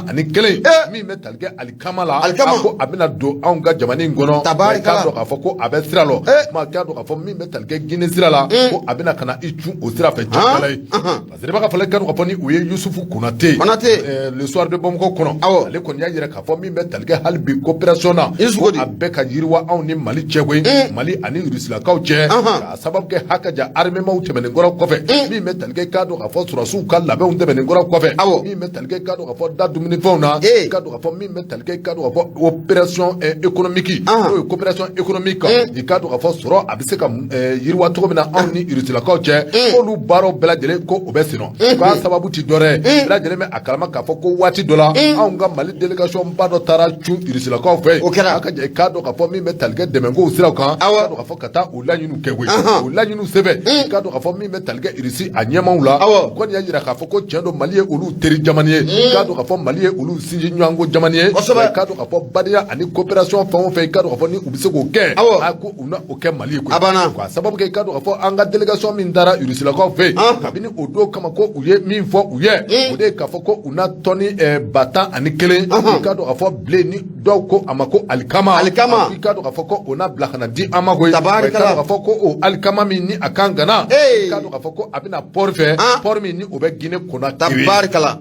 Speaker 2: 11,000 min bɛ tali kɛ alikama la,
Speaker 1: Alikama.
Speaker 2: a ko a bɛna don anw ka jamana in kɔnɔ.
Speaker 1: Tabarikala.
Speaker 2: Wa i k'a dɔn k'a fɔ ko a bɛ sira lɔ, ma k'a dɔn k'a fɔ min bɛ tali kɛ Guinée sira la, ko a bɛna ka na i cun o sira fɛ cɛkala ye. Parce que ne b'a ka fɔ i k'a dɔn k'a fɔ ni o ye Yusufu Konate.
Speaker 1: Konate.
Speaker 2: Le Soir de Bamako kɔnɔ, ale kɔni y'a jira k'a fɔ min bɛ tali kɛ hali bi coopération na,
Speaker 1: Yusufu
Speaker 2: ko
Speaker 1: di.
Speaker 2: a bɛ ka yiriwa anw ni Mali cɛ koyi, Mali ani Rusilakaw cɛ, k'a sababu kɛ hakaja armement tɛmɛnen kɔrɔ kɔfɛ, min bɛ tali kɛ, k'a dɔn k'a fɔ sɔrɔsiw ka labɛnw tɛmɛnen kɔrɔ kɔfɛ, min bɛ tali kɛ, k'a dɔn k'a fɔ da dumunifɛnw na, k'a dɔn k'a fɔ min bɛ tali kɛ, k'a dɔn k'a fɔ opération économique, n'o ye coopération économique, i k'a dɔn k'a fɔ sɔrɔ a bɛ se ka yiriwa cogo min na anw ni Rusilakaw cɛ, k'olu baaraw bɛɛ lajɛlen ko o bɛ sen nɔ, k'a sababu ti dɔwɛrɛ ye, bɛɛ lajɛlen bɛ a kalama k'a fɔ ko waati dɔ la anw ka Mali délégation ba dɔ taara cun Rusilakaw fɛ yen.
Speaker 1: O kɛra.
Speaker 2: A ka jɛ, i k'a dɔn k'a fɔ min bɛ tali kɛ dɛmɛkow siraw kan, k'a dɔn k'a fɔ ka taa o laɲiniw kɛ koyi. O laɲiniw sɛbɛn, i k'a dɔn k'a fɔ min bɛ tali kɛ Irisi a ɲɛmaaw la, o kɔni y'a jira k'a fɔ ko tiɲɛ don, Mali ye olu teri jamana ye, i k'a dɔn k'a fɔ Mali ye olu sinsin ɲɔgɔnko jamana ye. I k'a dɔn k'a fɔ badenya ani coopération fɛn o fɛn, i k'a dɔn k'a fɔ ni u bɛ se k'o kɛ, a ko u na o kɛ Mali ye koyi.
Speaker 1: A banna.
Speaker 2: K'a sababu kɛ, i k'a dɔn k'a fɔ an ka délégation min taara Rusilakaw fɛ yen, kabini o don kama ko u ye min fɔ u ye, o de ye k'a fɔ ko u na tɔni 11,000, i k'a dɔn k'a fɔ blé ni dɔw ko a ma ko alikama.
Speaker 1: Alikama.
Speaker 2: I k'a dɔn k'a fɔ ko o na bila ka na di an ma koyi.
Speaker 1: Tabarikala.
Speaker 2: I k'a dɔn k'a fɔ ko o alikama min ni a kan ka na, i k'a dɔn k'a fɔ ko a bɛna port fɛ, port min ni o bɛ Guinée Conakry.
Speaker 1: Tabarikala.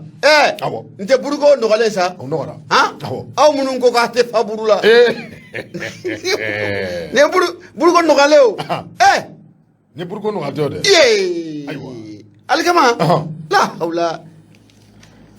Speaker 1: N tɛ buruko nɔgɔlen sa.
Speaker 2: O nɔgɔra.
Speaker 1: Han?
Speaker 2: Awɔ.
Speaker 1: Aw minnu ko k'a tɛ fa buru la. Nin ye buruko nɔgɔlen o.
Speaker 2: Ni buruko nɔgɔlen tɛ o dɛ.
Speaker 1: Iye.
Speaker 2: Ayiwa.
Speaker 1: Alikama. La hawla.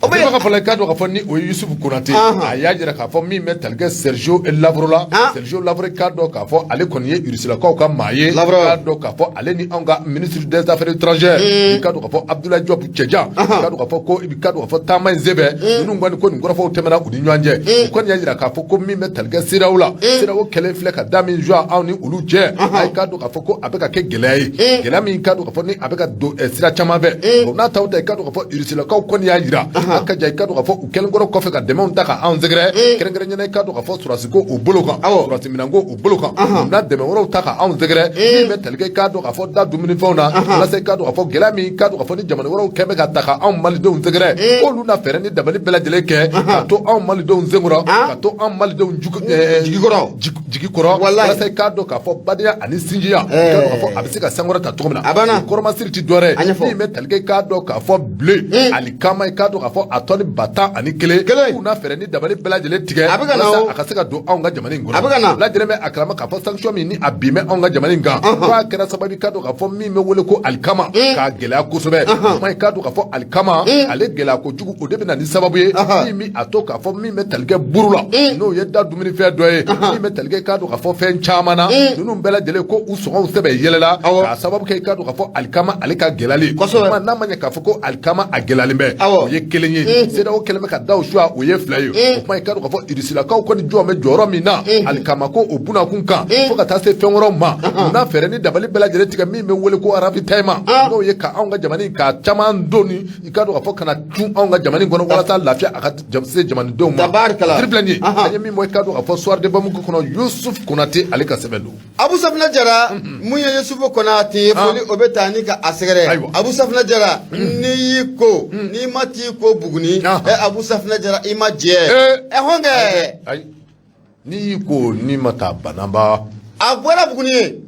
Speaker 1: O bɛ
Speaker 2: ka fɔ i k'a dɔn k'a fɔ ni o ye Yusufu Konate, a y'a jira k'a fɔ min bɛ tali kɛ Sergio Lavrov la, Sergio Lavrov, k'a dɔn k'a fɔ ale kɔni ye Rusilakaw ka maa ye, k'a dɔn k'a fɔ ale ni anw ka ministre des Affaires étrangères, i k'a dɔn k'a fɔ Abdoulaye Diop cɛjan, i k'a dɔn k'a fɔ ko i k'a dɔn k'a fɔ taama in senfɛ, ninnu kɔni ko nin kɔrɔfɔw tɛmɛna u ni ɲɔgɔn cɛ. U kɔni y'a jira k'a fɔ ko min bɛ tali kɛ CEDEAO la, CEDEAO kɛlen filɛ ka da min jɔ anw ni olu cɛ, a k'a dɔn k'a fɔ ko a bɛ ka kɛ gɛlɛya ye, gɛlɛya min k'a dɔn k'a fɔ ni a bɛ ka don sira caman fɛ. O n'a taw ta, i k'a dɔn k'a fɔ Rusilakaw kɔni y'a jira a ka ja, i k'a dɔn k'a fɔ u kɛlen kɔrɔ kɔfɛ ka dɛmɛw ta ka anw sɛgɛrɛ, kɛrɛnkɛrɛnnenya i k'a dɔn k'a fɔ sɔrɔdasi ko o bolo kan, sɔrɔdasi minɛnko o bolo kan, u na dɛmɛ wɛrɛw ta ka anw sɛgɛrɛ, min bɛ tali kɛ i k'a dɔn k'a fɔ da dumunifɛnw na, walasa i k'a dɔn k'a fɔ gɛlɛya min k'a dɔn k'a fɔ ni jamana wɛrɛw kɛn bɛ ka ta ka anw malidenw sɛgɛrɛ, k'olu na fɛɛrɛ ni dabali bɛɛ lajɛlen kɛ ka to anw malidenw senkɔrɔ, ka to anw malidenw
Speaker 1: jigi kɔrɔ.
Speaker 2: Jigi kɔrɔ, walasa i k'a dɔn k'a fɔ badenya ani sinjiya, i k'a dɔn k'a fɔ a bɛ se ka sankɔrɔta cogo min na.
Speaker 1: A banna.
Speaker 2: Kɔrɔmasiri ti dɔwɛrɛ
Speaker 1: A ɲɛfɔ.
Speaker 2: min bɛ tali kɛ i k'a dɔn k'a fɔ blé, alikama, i k'a dɔn k'a fɔ a tɔni 11,000,
Speaker 1: Kelen.
Speaker 2: k'u na fɛɛrɛ ni dabali bɛɛ lajɛlen tigɛ
Speaker 1: A bɛ ka na
Speaker 2: walasa
Speaker 1: o.
Speaker 2: a ka se ka don anw ka jamana in kɔnɔ.
Speaker 1: A bɛ ka na.
Speaker 2: Lajɛlen bɛ a kalama k'a fɔ sanction min ni a bin bɛ anw ka jamana in kan, k'a kɛra sababu i k'a dɔn k'a fɔ min bɛ wele ko alikama k'a gɛlɛya kosɛbɛ. O kuma, i k'a dɔn k'a fɔ alikama ale gɛlɛya kojugu, o de bɛ na ni sababu ye min bɛ a to k'a fɔ min bɛ tali kɛ buru la, n'o ye da dumunifɛn dɔ ye, min bɛ tali kɛ i k'a dɔn k'a fɔ fɛn caman na, ninnu bɛɛ lajɛlen ko u sɔngɔw sɛbɛ yɛlɛla k'a sababu kɛ i k'a dɔn k'a fɔ alikama ale ka gɛlɛyali. Kuma n'a ma ɲɛ k'a fɔ ko alikama a gɛlɛyalen bɛ, o ye kelen ye. CEDEAO kɛlen bɛ ka da o suya, o ye fila ye. O kuma, i k'a dɔn k'a fɔ Irisilakaw kɔni jɔ bɛ jɔyɔrɔ min na alikama ko o bunakun kan, fo ka taa se fɛn wɛrɛw ma, u na fɛɛrɛ ni dabali bɛɛ lajɛlen tigɛ min bɛ wele ko ravitaillement, n'o ye ka anw ka jamana in k'a caman don ni i k'a dɔn k'a fɔ kana cun anw ka jamana in kɔnɔ, walasa lafiya a ka se jamanadenw ma.
Speaker 1: Tabarikala.
Speaker 2: Tiri filɛ nin ye, an ye min bɔ i k'a dɔn k'a fɔ Soir de Bamako kɔnɔ, Yusuf Konate ale ka sɛbɛn don.
Speaker 1: Abu Safina Jara, mun ye Yusufu Konate ye, foli o bɛ taa ni ka a sɛgɛrɛ. Abu Safina Jara, n'i y'i ko n'i ma t'i ko Buguni, ɛ Abu Safina Jara, i ma jɛ ɛ hɔnkɛ.
Speaker 2: Ayi, n'i y'i ko n'i ma taa Banamba.
Speaker 1: A bɔra Buguni ye.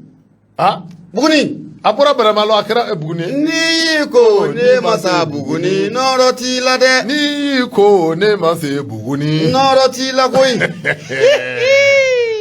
Speaker 1: Buguni.
Speaker 2: A bɔra Banamba la, a kɛra Buguni ye.
Speaker 1: N'i y'i ko ne ma sa Buguni, nɔrɔ t'i la dɛ.
Speaker 2: N'i y'i ko ne ma se Buguni,
Speaker 1: nɔrɔ t'i la koyi.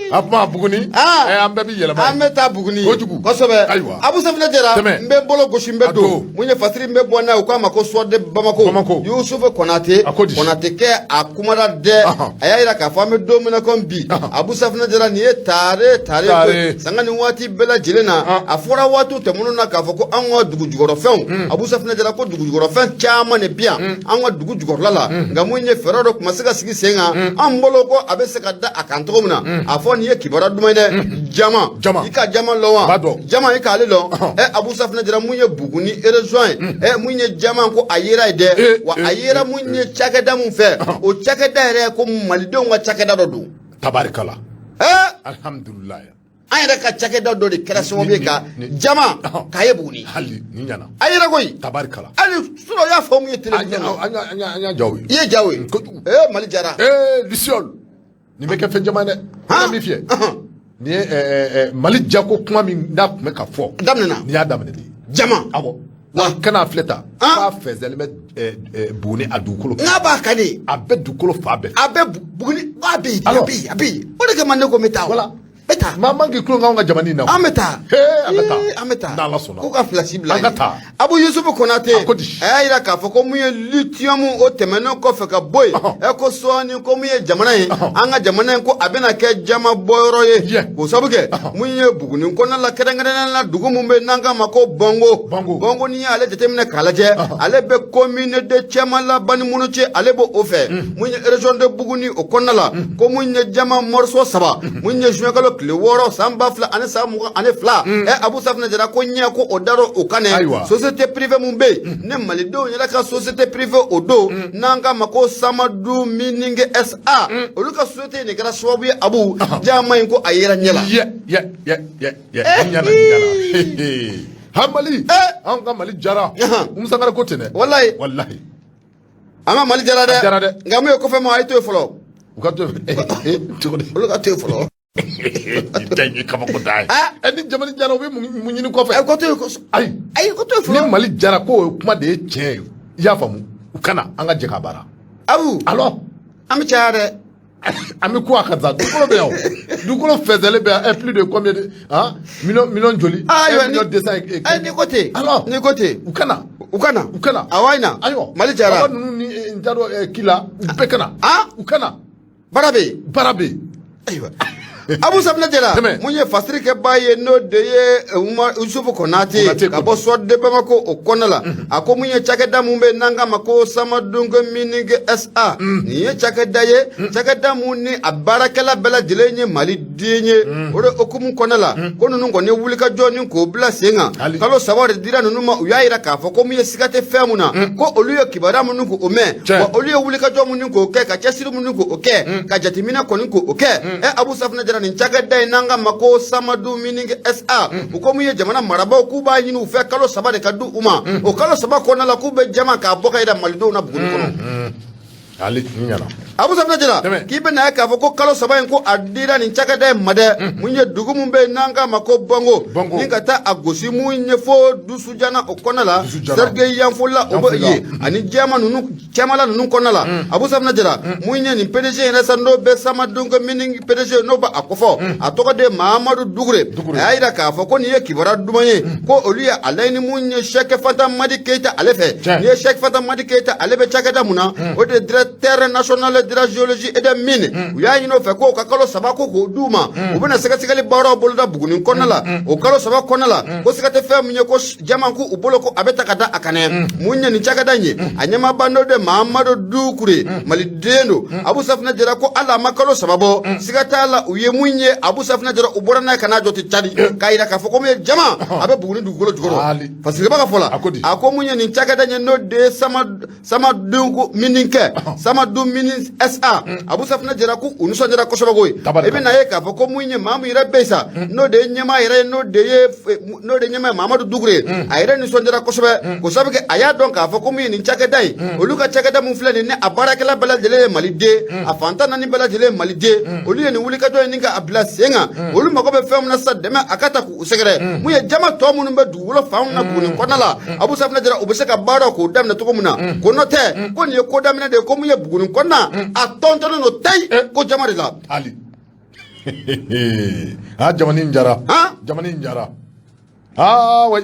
Speaker 2: A kuma Buguni, an bɛɛ bɛ yɛlɛma.
Speaker 1: An bɛ taa Buguni.
Speaker 2: Kojugu.
Speaker 1: Kosɛbɛ.
Speaker 2: Ayiwa.
Speaker 1: Abu Safina Jara,
Speaker 2: Tɛmɛ.
Speaker 1: n bɛ n bolo gosi, n bɛ
Speaker 2: A
Speaker 1: don
Speaker 2: don.
Speaker 1: mun ye fasiri n bɛ bɔ n'a ye, u k'a ma ko Soir de Bamako.
Speaker 2: Bamako.
Speaker 1: Yusufu Konate.
Speaker 2: A ko di?
Speaker 1: Konate kɛ a kumara dɛ. A y'a jira k'a fɔ an bɛ don min na komi bi, Abu Safina Jara, nin ye tare tare
Speaker 2: Tare.
Speaker 1: koyi. Sanga ni waati bɛɛ lajɛlen na, a fɔra waatiw tɛmɛnenw na k'a fɔ ko an ka dugu jukɔrɔfɛnw, Abu Safina Jara, ko dugu jukɔrɔfɛn caman de bɛ yan an ka dugu jukɔrɔla la, nka mun ye fɛɛrɛ dɔ tun ma se ka sigi sen kan an bolo ko a bɛ se ka da a kan cogo min na. A fɔ nin ye kibaruya duman ye dɛ, jama.
Speaker 2: Jama.
Speaker 1: I ka jama lɔn wa?
Speaker 2: B'a dɔn.
Speaker 1: Jama, i k'ale lɔn. Ɛ Abu Safina Jara, mun ye Buguni région ye, ɛ mun ye jama ko a yera ye dɛ, wa a yera mun ye cakɛda mun fɛ, o cakɛda yɛrɛ ko malidenw ka cakɛda dɔ don.
Speaker 2: Tabarikala. Alhamdulilayi.
Speaker 1: An yɛrɛ ka cakɛda dɔ de kɛra sababu ye ka jama k'a ye Buguni.
Speaker 2: Hali ni ɲɛna.
Speaker 1: A yera koyi.
Speaker 2: Tabarikala.
Speaker 1: Hali sinon i y'a fɔ mun ye
Speaker 2: An
Speaker 1: télévision na.
Speaker 2: An y'a jaw ye.
Speaker 1: I ye jaw ye.
Speaker 2: Kojugu.
Speaker 1: Mali jara.
Speaker 2: Luciole, nin bɛ kɛ fɛn caman ye dɛ. N min fiyɛ nin ye Mali jako kuma min n'a tun bɛ ka fɔ.
Speaker 1: Daminɛna.
Speaker 2: Nin y'a daminɛ de ye.
Speaker 1: Jama.
Speaker 2: Awɔ. Wa kana filɛ ta. K'a fɛnsɛlen bɛ Buguni a dugukolo.
Speaker 1: N'a b'a kan de.
Speaker 2: A bɛ dugukolo fan bɛɛ fɛ.
Speaker 1: A bɛ Buguni, a bɛ yen, a bɛ yen, a bɛ yen. O de kama ne ko n bɛ taa o.
Speaker 2: Voilà.
Speaker 1: N bɛ taa.
Speaker 2: Maa man k'i tulon k'anw ka jamana in na.
Speaker 1: An bɛ taa.
Speaker 2: Hee, an bɛ taa.
Speaker 1: Ee, an bɛ taa.
Speaker 2: N'Ala sɔnna.
Speaker 1: K'u ka filasi bila
Speaker 2: An ka
Speaker 1: yen.
Speaker 2: taa.
Speaker 1: Abu Yusufu Konate.
Speaker 2: A ko di?
Speaker 1: A y'a jira k'a fɔ ko mun ye lithium, o tɛmɛnen kɔfɛ ka bɔ yen. Ɛ ko sɔɔni ko mun ye jamana ye. An ka jamana in ko a bɛna kɛ jama bɔyɔrɔ ye. K'o sababu kɛ mun ye Buguni kɔnɔna la, kɛrɛnkɛrɛnnenya la dugu mun bɛ n'an k'a ma ko Bɔngo.
Speaker 2: Bɔngo.
Speaker 1: Bɔngo, n'i y'ale jateminɛ k'a lajɛ, ale bɛ commune de Cɛmala Banimunu cɛ, ale b'o o fɛ. Mun ye région de Buguni o kɔnɔna la, ko mun ye jama morceau 3, mun ye juin kalo tile 6 san 2022, ɛ Abu Safina Jara, ko ɲɛ ko o dar'o o kan dɛ. Société privée mun bɛ yen ne malidenw yɛrɛ ka société privée o don n'an k'a ma ko Samadu Mininge SA, olu ka société nin kɛra sababu ye Abu jama in ko a yera ɲɛ la.
Speaker 2: Yɛ yɛ yɛ yɛ yɛ, nin ɲɛna, nin ɲɛna. Ha, Mali, anw ka Mali jara. Umu Sankare ko ten dɛ.
Speaker 1: Walayi.
Speaker 2: Walahi.
Speaker 1: An ka Mali jara dɛ.
Speaker 2: A jara dɛ.
Speaker 1: Nka mun ye kɔfɛ ma, a ye to yen fɔlɔ.
Speaker 2: U ka to yen cogo di?
Speaker 1: Olu ka to yen fɔlɔ.
Speaker 2: Nin tɛ ye kabako da ye. Ɛ, ni jamana jara, u bɛ mun ɲini kɔfɛ?
Speaker 1: Ɛ, ko to yen.
Speaker 2: Ayi.
Speaker 1: Ayi, ko to yen fɔlɔ.
Speaker 2: Ni Mali jara ko o ye kuma de ye tiɲɛ ye, i y'a faamu, u kana an ka jɛ ka baara.
Speaker 1: Abu.
Speaker 2: Alors.
Speaker 1: An bɛ caya dɛ.
Speaker 2: An bɛ ko a ka sa, dugukolo bɛ yan o, dugukolo fɛnsɛlen bɛ yan. Ɛ, plus de combien de han million million joli?
Speaker 1: Ayiwa.
Speaker 2: 1 million 200 et
Speaker 1: Ayi, n'i ko ten.
Speaker 2: Alors.
Speaker 1: N'i ko ten.
Speaker 2: U kana.
Speaker 1: U kana.
Speaker 2: U kana.
Speaker 1: A wa in na.
Speaker 2: Ayiwa.
Speaker 1: Mali jara.
Speaker 2: Baba ninnu ni n t'a dɔn kila u bɛɛ ka na. U ka na.
Speaker 1: Baara bɛ yen.
Speaker 2: Baara bɛ yen.
Speaker 1: Ayiwa, Abu Safinɛ Jara, mun ye fasirikɛbaa ye, n'o de ye Yusufu Konate ka bɔ Soir de Bamako o kɔnɔna la, a ko mun ye cakɛda mun bɛ n'an k'a ma ko Samadunke Mining SA, nin ye cakɛda ye, cakɛda mun ni a baarakɛla bɛɛ lajɛlen ye maliden ye. O de hukumu kɔnɔna la, ko ninnu kɔni ye wulikajɔ ni k'o bila sen kan. Kalo 3 de dira ninnu ma. U y'a yira k'a fɔ ko mun ye, siga tɛ fɛn mun na, ko olu ye kibaruya minnu k'o mɛn, wa olu ye wulikajɔ minnu k'o kɛ, ka cɛsiri minnu k'o kɛ, ka jateminɛ kɔni k'o kɛ. Abu Safinɛ Jara, nin cakɛda in n'an k'a ma ko Samadu Mining SA, u ko mun ye jamana marabaaw k'u b'a ɲini u fɛ, kalo 3 de ka di u ma. O kalo 3 kɔnɔna la, k'u bɛ jama k'a bɔ ka yira malidenw na Buguni kɔnɔ.
Speaker 2: Ale ɲɛna.
Speaker 1: Abu Safinɛ Jara, k'i bɛna ye k'a fɔ ko kalo 3 in, ko a dira nin cakɛda in ma dɛ. Mun ye dugu mun bɛ yen n'an k'a ma ko Bango, ni ka taa a gosi mun ye fo Dusujana o kɔnɔna la, Serge Yanfola o bɛ yen, ani jɛma ninnu cɛmala ninnu kɔnɔna la. Abu Safinɛ Jara, mun ye nin PDG yɛrɛ sa, n'o bɛ Samadunke Mining PDG, n'o b'a kofɔ, a tɔgɔ de ye Mahamadu Dugure. A y'a yira k'a fɔ ko nin ye kibaruya duman ye, ko olu ye a laɲini mun ye Sɛki Fanta Madi Keyita ale fɛ. Nin ye Sɛki Fanta Madi Keyita, ale bɛ cakɛda mun na, o de directeur national de la géologie et des mines. U y'a ɲini o fɛ k'o ka kalo 3 ko k'o d'u ma, u bɛna sɛgɛsɛgɛli baaraw boloda Buguni kɔnɔna la. O kalo 3 kɔnɔna la, ko siga tɛ fɛn min ye, ko jama ko u bolo ko a bɛ ta ka da a kan dɛ. Mun ye nin cakɛda in ye, a ɲɛmaaba n'o de Mahamadu Dukure, maliden don. Abu Safinɛ Jara, ko hali a ma kalo 3 bɔ, siga t'a la, u ye mun ye, Abu Safinɛ Jara, u bɔra n'a ye ka n'a jɔ ten cadi, k'a yira k'a fɔ ko mun ye jama a bɛ Buguni dugukolo jukɔrɔ. Fasiriba ka fɔ la, a ko mun ye nin cakɛda in ye, n'o de ye Samadunku Mining kɛ Samadu Mining SA, Abu Safinɛ Jara, ko u nisɔndiyara kosɛbɛ koyi. I bɛna ye k'a fɔ ko mun ye maa min yɛrɛ bɛ yen sa, n'o de ye ɲɛmaa yɛrɛ ye, n'o de ye ɲɛmaa ye Mamadu Dugure, a yɛrɛ nisɔndiyara kosɛbɛ, k'o sabu kɛ a y'a dɔn k'a fɔ ko mun ye nin cakɛda in, olu ka cakɛda mun filɛ nin ni a baarakɛla bɛɛ lajɛlen ye maliden, a fantan naani bɛɛ lajɛlen ye maliden. Olu ye nin wulikajɔ in ka a bila sen kan. Olu mago bɛ fɛn min na sisan, dɛmɛ a ka ta k'u sɛgɛrɛ. Mun ye jama tɔ minnu bɛ dugukolo fan na Buguni kɔnɔna la, Abu Safinɛ Jara, u bɛ se ka baara k'o daminɛ cogo min na, ko n'o tɛ ko nin ye ko daminɛ de ye, ko mun ye Buguni kɔnɔna a tɔntɔnnen don tayi ko jama de la.
Speaker 2: Ali ah, jamana in jara, jamana in jara, ah oui,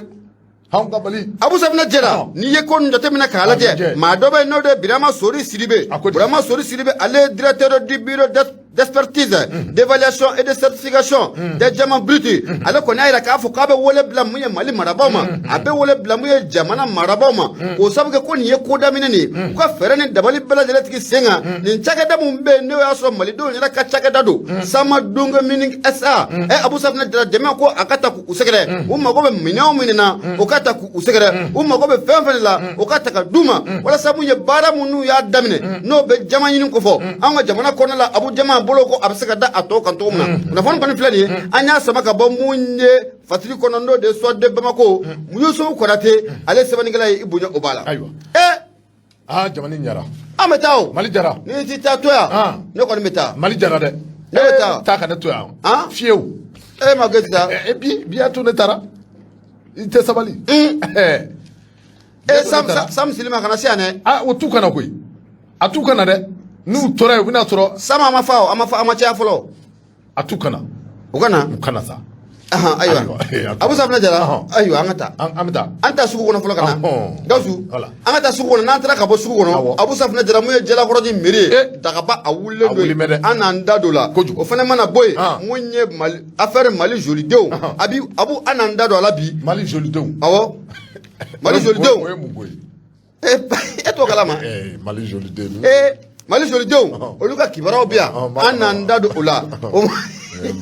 Speaker 2: anw ka Mali.
Speaker 1: Abu Safinɛ Jara, n'i ye ko nin jateminɛ k'a lajɛ, maa dɔ bɛ yen n'o de ye Birama Sori Sidibe. Birama Sori Sidibe, ale ye directeur du bureau d'expertise, d'évaluation et de certification des diamants bruts. Ale kɔni y'a yira k'a fɔ k'a bɛ wele bila mun ye Mali marabaaw ma, a bɛ wele bila mun ye jamana marabaaw ma, k'o sabu kɛ ko nin ye ko daminɛ nin ye, u ka fɛɛrɛ ni dabali bɛɛ lajɛlen tigɛ sen kan. Nin cakɛda mun bɛ yen, n'o y'a sɔrɔ malidenw yɛrɛ ka cakɛda don, Samadunke Mining SA, Abu Safinɛ Jara, dɛmɛ ko a ka ta k'u sɛgɛrɛ. U mago bɛ minɛn minnu na, o ka ta k'u sɛgɛrɛ. U mago bɛ fɛn fɛn la, o ka ta ka d'u ma, walasa mun ye baara minnu y'a daminɛ, n'o bɛ jama ɲini kofɔ an ka jamana kɔnɔna la. Abu jama bolo ko a bɛ se ka da a tɔ kan cogo min na. Kunnafoni kɔni filɛ nin ye, an y'a sama ka bɔ mun ye Fasiri kɔnɔ, n'o de ye Soir de Bamako, Yusufu Konate ale sɛbɛnnikɛla ye. I bonya o b'a la.
Speaker 2: Ayiwa. Ah, jamana in jara.
Speaker 1: An bɛ taa o.
Speaker 2: Mali jara.
Speaker 1: N'i ti taa to yan, ne kɔni bɛ taa.
Speaker 2: Mali jara dɛ.
Speaker 1: Ne bɛ taa.
Speaker 2: Taa ka ne to yan. Fiyewu.
Speaker 1: E ma k'e ti taa.
Speaker 2: Bi bi y'a to ne taara. I tɛ sabali.
Speaker 1: E Sam Sam Silima kana se yan dɛ.
Speaker 2: Ah, o t'u kana koyi. A t'u kana dɛ. N'u tora yen, u bɛna sɔrɔ.
Speaker 1: Sam a ma fa o, a ma fa, a ma caya fɔlɔ.
Speaker 2: A t'u kana.
Speaker 1: U kana.
Speaker 2: U kana sa.
Speaker 1: Ayiwa, Abu Safinɛ Jara, ayiwa, an ka taa.
Speaker 2: An bɛ taa.
Speaker 1: An taa sugu kɔnɔ fɔlɔ ka na. Gawusu, an ka taa sugu kɔnɔ. N'an taara ka bɔ sugu kɔnɔ, Abu Safinɛ Jara, mun ye Jalakɔrɔji mairie ye, dagaba a wulilen don, an n'an da don la. O fana mana bɔ yen, mun ye Mali affaire Mali jolidenw, a bi Abu, an n'an da don a la bi.
Speaker 2: Mali jolidenw.
Speaker 1: Awɔ, Mali jolidenw.
Speaker 2: O ye mun ko ye?
Speaker 1: E t'o kalama?
Speaker 2: Mali joliden.
Speaker 1: Mali jolidenw, olu ka kibaruyaw bɛ yan, an n'an da don o la.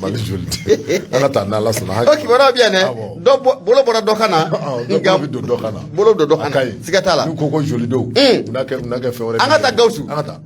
Speaker 2: Mali joliden, an ka taa n'Ala sɔnna.
Speaker 1: O kibaruyaw bɛ yan dɛ. Dɔ bolo bɔra dɔ kan na.
Speaker 2: Nka bolo bɛ don dɔ kan na.
Speaker 1: Bolo don dɔ kan na, siga t'a la.
Speaker 2: N'u ko ko jolidenw, u n'a kɛ fɛn wɛrɛ.
Speaker 1: An ka taa Gawusu.
Speaker 2: An ka taa.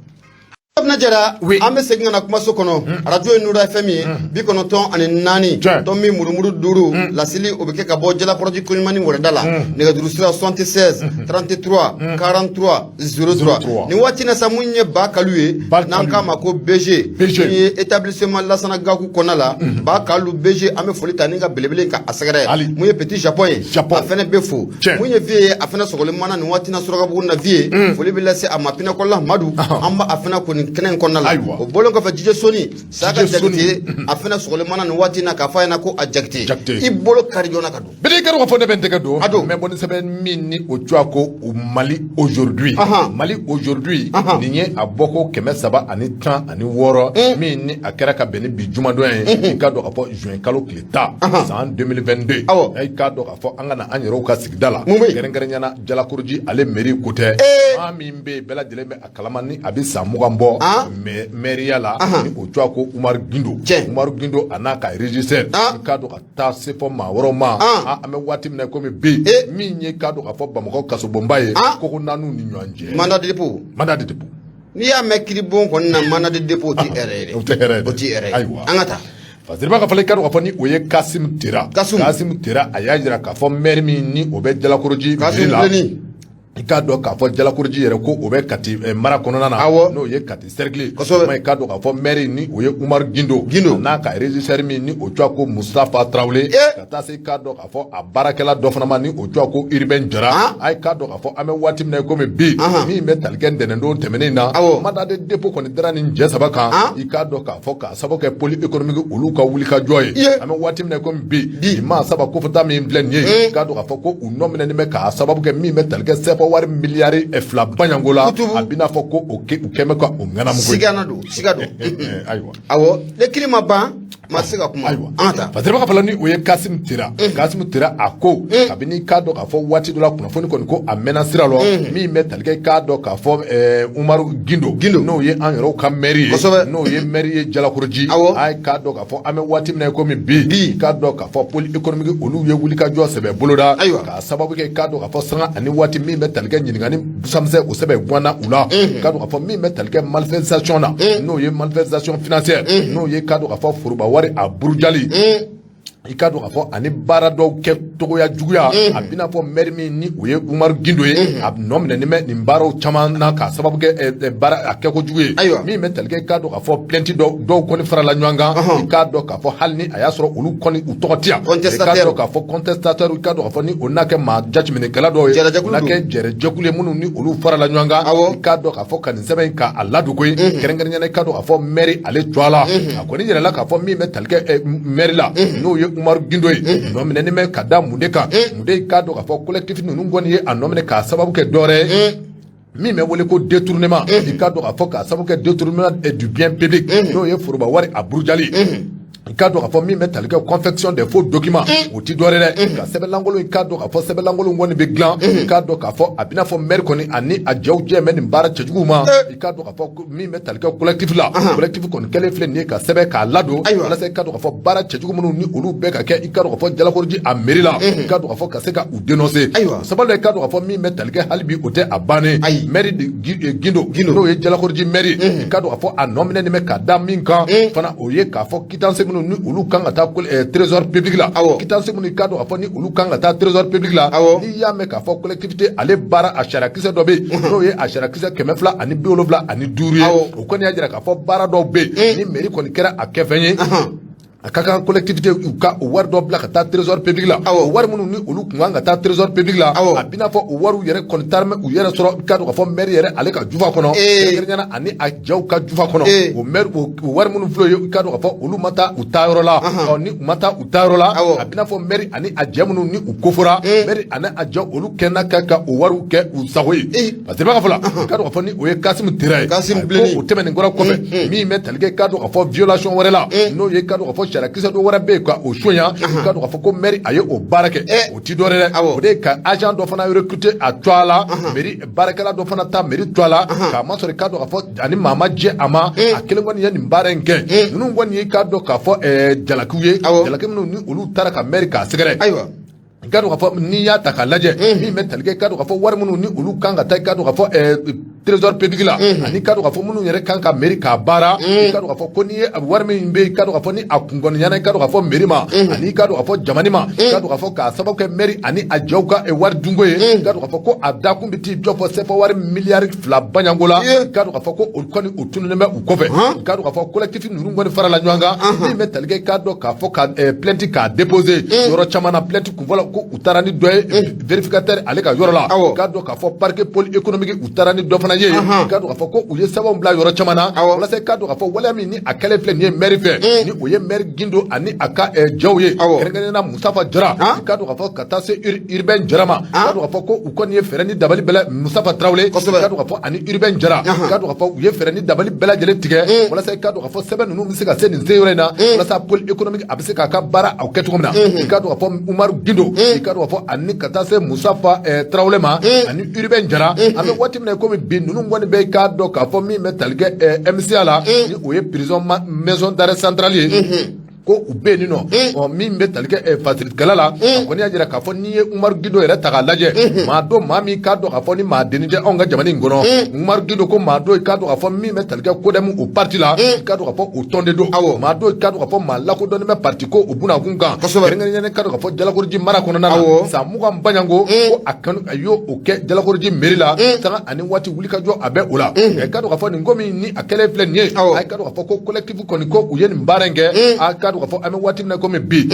Speaker 1: Safinɛ Jara, an bɛ segin ka na kumaso kɔnɔ. Arajo ye Nura FM ye, 94 tomi murumuru 5. Laseli o bɛ kɛ ka bɔ Jalakɔrɔji koɲuman wɛrɛda la. Nɛgɛjuru sira 76 33 43 03. Nin waati na sa, mun ye Ba Kalu ye, n'an k'a ma ko BG, min ye établissement Lasana Gaku kɔnɔna la. Ba Kalu BG, an bɛ foli ta ni ka belebele ka a sɛgɛrɛ. Mun ye Petit Japon ye, a fɛnɛ bɛ fo. Mun ye vie ye, a fɛnɛ sɔgɔlen mana nin waati na Surakabugu na. Vie, foli bɛ lase a ma. Pinɛkɔla Madu, an b'a a fɛnɛ kɔni. kɛnɛ in kɔnɔna la.
Speaker 2: Ayiwa.
Speaker 1: O bɔlen kɔfɛ, Jije Soni Saka
Speaker 2: Jije Soni.
Speaker 1: Jakite, a fana sɔgɔlen mana nin waati in na k'a fɔ a ɲɛna ko a Jakite,
Speaker 2: Jakite.
Speaker 1: I bolo kari joona ka don.
Speaker 2: Bɛɛ kɛra k'a fɔ ne bɛ n tɛgɛ don.
Speaker 1: A don.
Speaker 2: N bɛ bɔ ni sɛbɛn min ni o tɔgɔ ko o Mali aujourd'hui. Mali aujourd'hui, nin ye a bɔko 316, min ni a kɛra ka bɛn ni bi jumadon ye, i k'a dɔn k'a fɔ juin kalo tile 10 san 2022. I k'a dɔn k'a fɔ an ka na an yɛrɛw ka sigida la,
Speaker 1: Mun bɛ yen?
Speaker 2: Kɛrɛnkɛrɛnnenya la Jalakɔrɔji ale mairie ko tɛ. Maa min bɛ yen, bɛɛ lajɛlen bɛ a kalama ni a bɛ san 20 bɔ mairiya la, ni o tɔgɔ ko Umaru Gindo. Umaru Gindo a n'a ka régisseur, i k'a dɔn ka taa se fɔ maa wɛrɛw ma. An bɛ waati min na komi bi, min ye k'a dɔn k'a fɔ Bamakɔ kasobonba ye, koko naaniw ni ɲɔgɔn cɛ.
Speaker 1: Mandat de dépôt.
Speaker 2: Mandat de dépôt.
Speaker 1: N'i y'a mɛn kiribon kɔni na, mandat de dépôt, o ti hɛrɛ ye dɛ.
Speaker 2: O tɛ hɛrɛ ye dɛ.
Speaker 1: O ti hɛrɛ ye.
Speaker 2: Ayiwa.
Speaker 1: An ka taa.
Speaker 2: Fasiriba ka fɔ, i k'a dɔn k'a fɔ ni o ye Kasim Tera.
Speaker 1: Kasum.
Speaker 2: Kasim Tera, a y'a jira k'a fɔ maire min ni o bɛ Jalakɔrɔji
Speaker 1: Kasim
Speaker 2: mairie la,
Speaker 1: Bilenni.
Speaker 2: I k'a dɔn k'a fɔ Jalakɔrɔji yɛrɛ ko o bɛ Kati mara kɔnɔna na, n'o ye Kati cercle. I k'a dɔn k'a fɔ maire ni o ye Umaru Gindo.
Speaker 1: Gindo.
Speaker 2: N'a ka régisseur min ni o tɔgɔ ko Mustafa Tarawele, ka taa se i k'a dɔn k'a fɔ a baarakɛla dɔ fana ma ni o tɔgɔ ko Urbain Jara. A ye k'a dɔn k'a fɔ an bɛ waati min na komi bi, min bɛ tali kɛ ntɛnɛndon tɛmɛnen na, mandat de dépôt kɔni dara nin cɛ saba kan, i k'a dɔn k'a fɔ k'a sababu kɛ pôle économique olu ka wulikajɔ ye. An bɛ waati min na komi bi, nin maa saba kofɔta min filɛ nin ye, i k'a dɔn k'a fɔ ko u nɔ minɛnen bɛ k'a sababu kɛ min bɛ tali kɛ CFA wari miliyari 2 baɲanko la.
Speaker 1: Kutubu.
Speaker 2: A bɛna fɔ ko o u kɛn bɛ ka o ŋanamu koyi.
Speaker 1: Siga na don, siga don.
Speaker 2: Ayiwa.
Speaker 1: Awɔ, ne kiri ma ban, ma se ka kuma.
Speaker 2: Ayiwa.
Speaker 1: An ka taa.
Speaker 2: Fasiriba ka fɔlɔ ni o ye Kasim Tera. Kasim Tera a ko kabini k'a dɔn k'a fɔ waati dɔ la kunnafoni kɔni ko a mɛnna sira lɔ, min bɛ tali kɛ k'a dɔn k'a fɔ Umaru Gindo.
Speaker 1: Gindo.
Speaker 2: N'o ye an yɛrɛw ka maire ye, n'o ye maire ye Jalakɔrɔji. A ye k'a dɔn k'a fɔ an bɛ waati min na komi bi, k'a dɔn k'a fɔ pôle économique olu ye wulikajɔ sɛbɛ boloda, k'a sababu kɛ k'a dɔn k'a fɔ sanga ani waati min bɛ tali kɛ ɲininkali busamisɛn o sɛbɛ guwanna u la, k'a dɔn k'a fɔ min bɛ tali kɛ malversation na, n'o ye malversation financière, n'o ye k'a dɔn k'a fɔ foroba wari a burujali, i k'a dɔn k'a fɔ ani baara dɔw kɛ togoya juguya, a bɛna fɔ maire min ni o ye Umaru Gindo ye, a nɔ minɛnen bɛ nin baaraw caman na k'a sababu kɛ baara a kɛko jugu ye. Min bɛ tali kɛ i k'a dɔn k'a fɔ plainte dɔw kɔni farala ɲɔgɔn kan, i k'a dɔn k'a fɔ hali ni a y'a sɔrɔ olu kɔni u tɔgɔ ti yan, i k'a
Speaker 1: Contestataire.
Speaker 2: dɔn k'a fɔ contestataire, i k'a dɔn k'a fɔ ni o n'a kɛ maa jateminɛkɛla dɔw ye,
Speaker 1: Jɛrɛjɛkulu
Speaker 2: o n'a
Speaker 1: don.
Speaker 2: kɛ jɛrɛjɛkulu ye minnu ni olu farala ɲɔgɔn kan, i k'a dɔn k'a fɔ ka nin sɛbɛn in k'a ladon koyi, kɛrɛnkɛrɛnnenya la i k'a dɔn k'a fɔ maire ale tɔgɔ la, a kɔni yɛrɛ la k'a fɔ min bɛ tali kɛ maire la, n'o ye Umaru Gindo ye, nɔ minɛnen bɛ ka da mun de kan, mun de i k'a dɔn k'a fɔ collectif ninnu kɔni ye a nɔ minɛ k'a sababu kɛ dɔwɛrɛ ye min bɛ wele ko détournement, i k'a dɔn k'a fɔ k'a sababu kɛ détournement du bien public, n'o ye foroba wari a burujali, i k'a dɔn k'a fɔ min bɛ tali kɛ confection des faux documents, o ti dɔwɛrɛ dɛ, ka sɛbɛnlankolon, i k'a dɔn k'a fɔ sɛbɛnlankolon kɔni bɛ dilan, i k'a dɔn k'a fɔ a bɛna fɔ maire kɔni ani a jɛw jɛ bɛ nin baara cɛjuguw ma, i k'a dɔn k'a fɔ ko min bɛ tali kɛ collectif la, collectif kɔni kɛlen filɛ nin ye ka sɛbɛn k'a ladon walasa i k'a dɔn k'a fɔ baara cɛjugu minnu ni olu bɛ ka kɛ, i k'a dɔn k'a fɔ Jalakɔrɔji a mairie la, i k'a dɔn k'a fɔ ka se ka u dénoncer. Sabula i k'a dɔn k'a fɔ min bɛ tali kɛ hali bi o tɛ a bannen, maire de Gindo, n'o ye Jalakɔrɔji maire ye, i k'a dɔn k'a fɔ a nɔ minɛnen bɛ ka da min kan fana, o ye k'a fɔ quittance minnu ni olu kan ka taa trésor public la, quittance minnu i k'a dɔn k'a fɔ ni olu kan ka taa trésor public la. N'i y'a mɛn k'a fɔ collectivité ale baara a sariyakisɛ dɔ bɛ yen, n'o ye a sariyakisɛ 275 ye, o kɔni y'a jira k'a fɔ baara dɔw bɛ yen ni mairie kɔni kɛra a kɛfɛn ye, a ka kan collectivité u ka o wari dɔ bila ka taa trésor public la. O wari minnu ni olu kun kan ka taa trésor public la, a bɛna fɔ o wariw yɛrɛ kɔni taara u yɛrɛ sɔrɔ, i k'a dɔn k'a fɔ maire yɛrɛ ale ka jufa kɔnɔ, kɛrɛnkɛrɛnnenya la ani a jɛw ka jufa kɔnɔ. O maire o wari minnu filɛ o ye, i k'a dɔn k'a fɔ olu ma taa u taayɔrɔ la. Ɔ ni u ma taa u taayɔrɔ la, a bɛna fɔ maire ani a jɛ minnu ni u kofɔra, maire ani a jɛ olu kɛnɛ ka o wariw kɛ u sago ye. Parce que i b'a fɔ la, i k'a dɔn k'a fɔ ni o ye Kasimu Tera ye.
Speaker 1: Kasimu
Speaker 2: A ko
Speaker 1: Bilenni.
Speaker 2: o tɛmɛnen kɔrɔ kɔfɛ, min bɛ tali kɛ i k'a dɔn k'a fɔ violation wɛrɛ la, n'o ye i k'a dɔn k'a fɔ sariyakisɛ dɔ wɛrɛ bɛ yen ka o sonya, i k'a dɔn k'a fɔ ko maire a ye o baara kɛ, o ti dɔwɛrɛ dɛ, o de ye ka agent dɔ fana recruter a tɔgɔ la, mairie baarakɛla dɔ fana ta mairie tɔgɔ la, k'a masɔrɔ i k'a dɔn k'a fɔ ani maa ma jɛ a ma, a kelen kɔni ye nin baara in kɛ. Ninnu kɔni ye i k'a dɔn k'a fɔ jalakiw ye, jalaki minnu ni olu taara ka maire k'a sɛgɛrɛ. I k'a dɔn k'a fɔ n'i y'a ta k'a lajɛ, min bɛ tali kɛ i k'a dɔn k'a fɔ wari minnu ni olu kan ka taa i k'a dɔn k'a fɔ trésor public la, ani i k'a dɔn k'a fɔ minnu yɛrɛ kan ka mairie k'a baara, i k'a dɔn k'a fɔ ko n'i ye wari min bɛ yen, i k'a dɔn k'a fɔ ni a kunkɔniɲana i k'a dɔn k'a fɔ mairie ma ani i k'a dɔn k'a fɔ jamana ma, i k'a dɔn k'a fɔ k'a sababu kɛ maire ani a jɛw ka wari dunko ye, i k'a dɔn k'a fɔ ko a dakun bɛ t'i jɔ fɔ CFA wari miliyari 2 baɲanko la, i k'a dɔn k'a fɔ ko o kɔni o tununnen bɛ u kɔfɛ. I k'a dɔn k'a fɔ collectif ninnu kɔni farala ɲɔgɔn kan, min bɛ tali kɛ i k'a dɔn k'a fɔ ka plainte k'a déposer yɔrɔ caman na. Plainte kunfɔlɔ ko u taara ni dɔ ye vérificateur ale ka yɔrɔ la, k'a dɔn k'a fɔ parquet pôle économique u taara ni dɔ fana. ye, i k'a dɔn k'a fɔ ko u ye sɛbɛnw bila yɔrɔ caman na walasa i k'a dɔn k'a fɔ waleya min ni a kɛlen filɛ nin ye maire fɛ, ni o ye maire Gindo ani a ka jɛw ye, kɛrɛnkɛrɛnnenya la Mustafa Jara, i k'a dɔn k'a fɔ ka taa se Urbain Jara ma, i k'a dɔn k'a fɔ ko u kɔni ye fɛɛrɛ ni dabali bɛɛ, Mustafa Tarawele, i k'a dɔn k'a fɔ ani Urbain Jara, i k'a dɔn k'a fɔ u ye fɛɛrɛ ni dabali bɛɛ lajɛlen tigɛ walasa i k'a dɔn k'a fɔ sɛbɛn ninnu bɛ se ka se nin se yɔrɔ in na, walasa pôle économique a bɛ se k'a ka baara aw kɛ cogo min na. I k'a dɔn k'a fɔ Umaru Gindo, i k'a dɔn k'a fɔ ani ka taa se Mustafa Tarawele ma ani Urbain Jara, an bɛ waati min na komi bi, ninnu kɔni bɛ, i k'a dɔn k'a fɔ min bɛ tali kɛ MCA la, ni o ye prison maison d'arrêt centrale ye, ko u bɛ yen nɔ. Ɔ, min bɛ tali kɛ fasirikɛla la, a kɔni y'a jira k'a fɔ n'i ye Umaru Gindo yɛrɛ ta k'a lajɛ, maa don, maa min k'a dɔn k'a fɔ ni maa dennin tɛ anw ka jamana in kɔnɔ. Umaru Gindo ko maa don, i k'a dɔn k'a fɔ min bɛ tali kɛ CODEM o parti la, i k'a dɔn k'a fɔ o tɔn de don. Maa don, i k'a dɔn k'a fɔ maa lakodɔnnen bɛ parti ko o bunakun kan, kɛrɛnkɛrɛnnenya k'a dɔn k'a fɔ Jalakɔrɔji mara kɔnɔna na, san 20 baɲanko ko a kanu a y'o o kɛ Jalakɔrɔji mairie la, sanga ani waati wulikajɔ a bɛ o la. I k'a dɔn k'a fɔ nin ko min ni a kɛlen filɛ nin ye, a k'a dɔn k'a fɔ ko collectif kɔni ko u ye nin baara in kɛ. A k'a dɔn k'a fɔ an bɛ waati min na komi bi,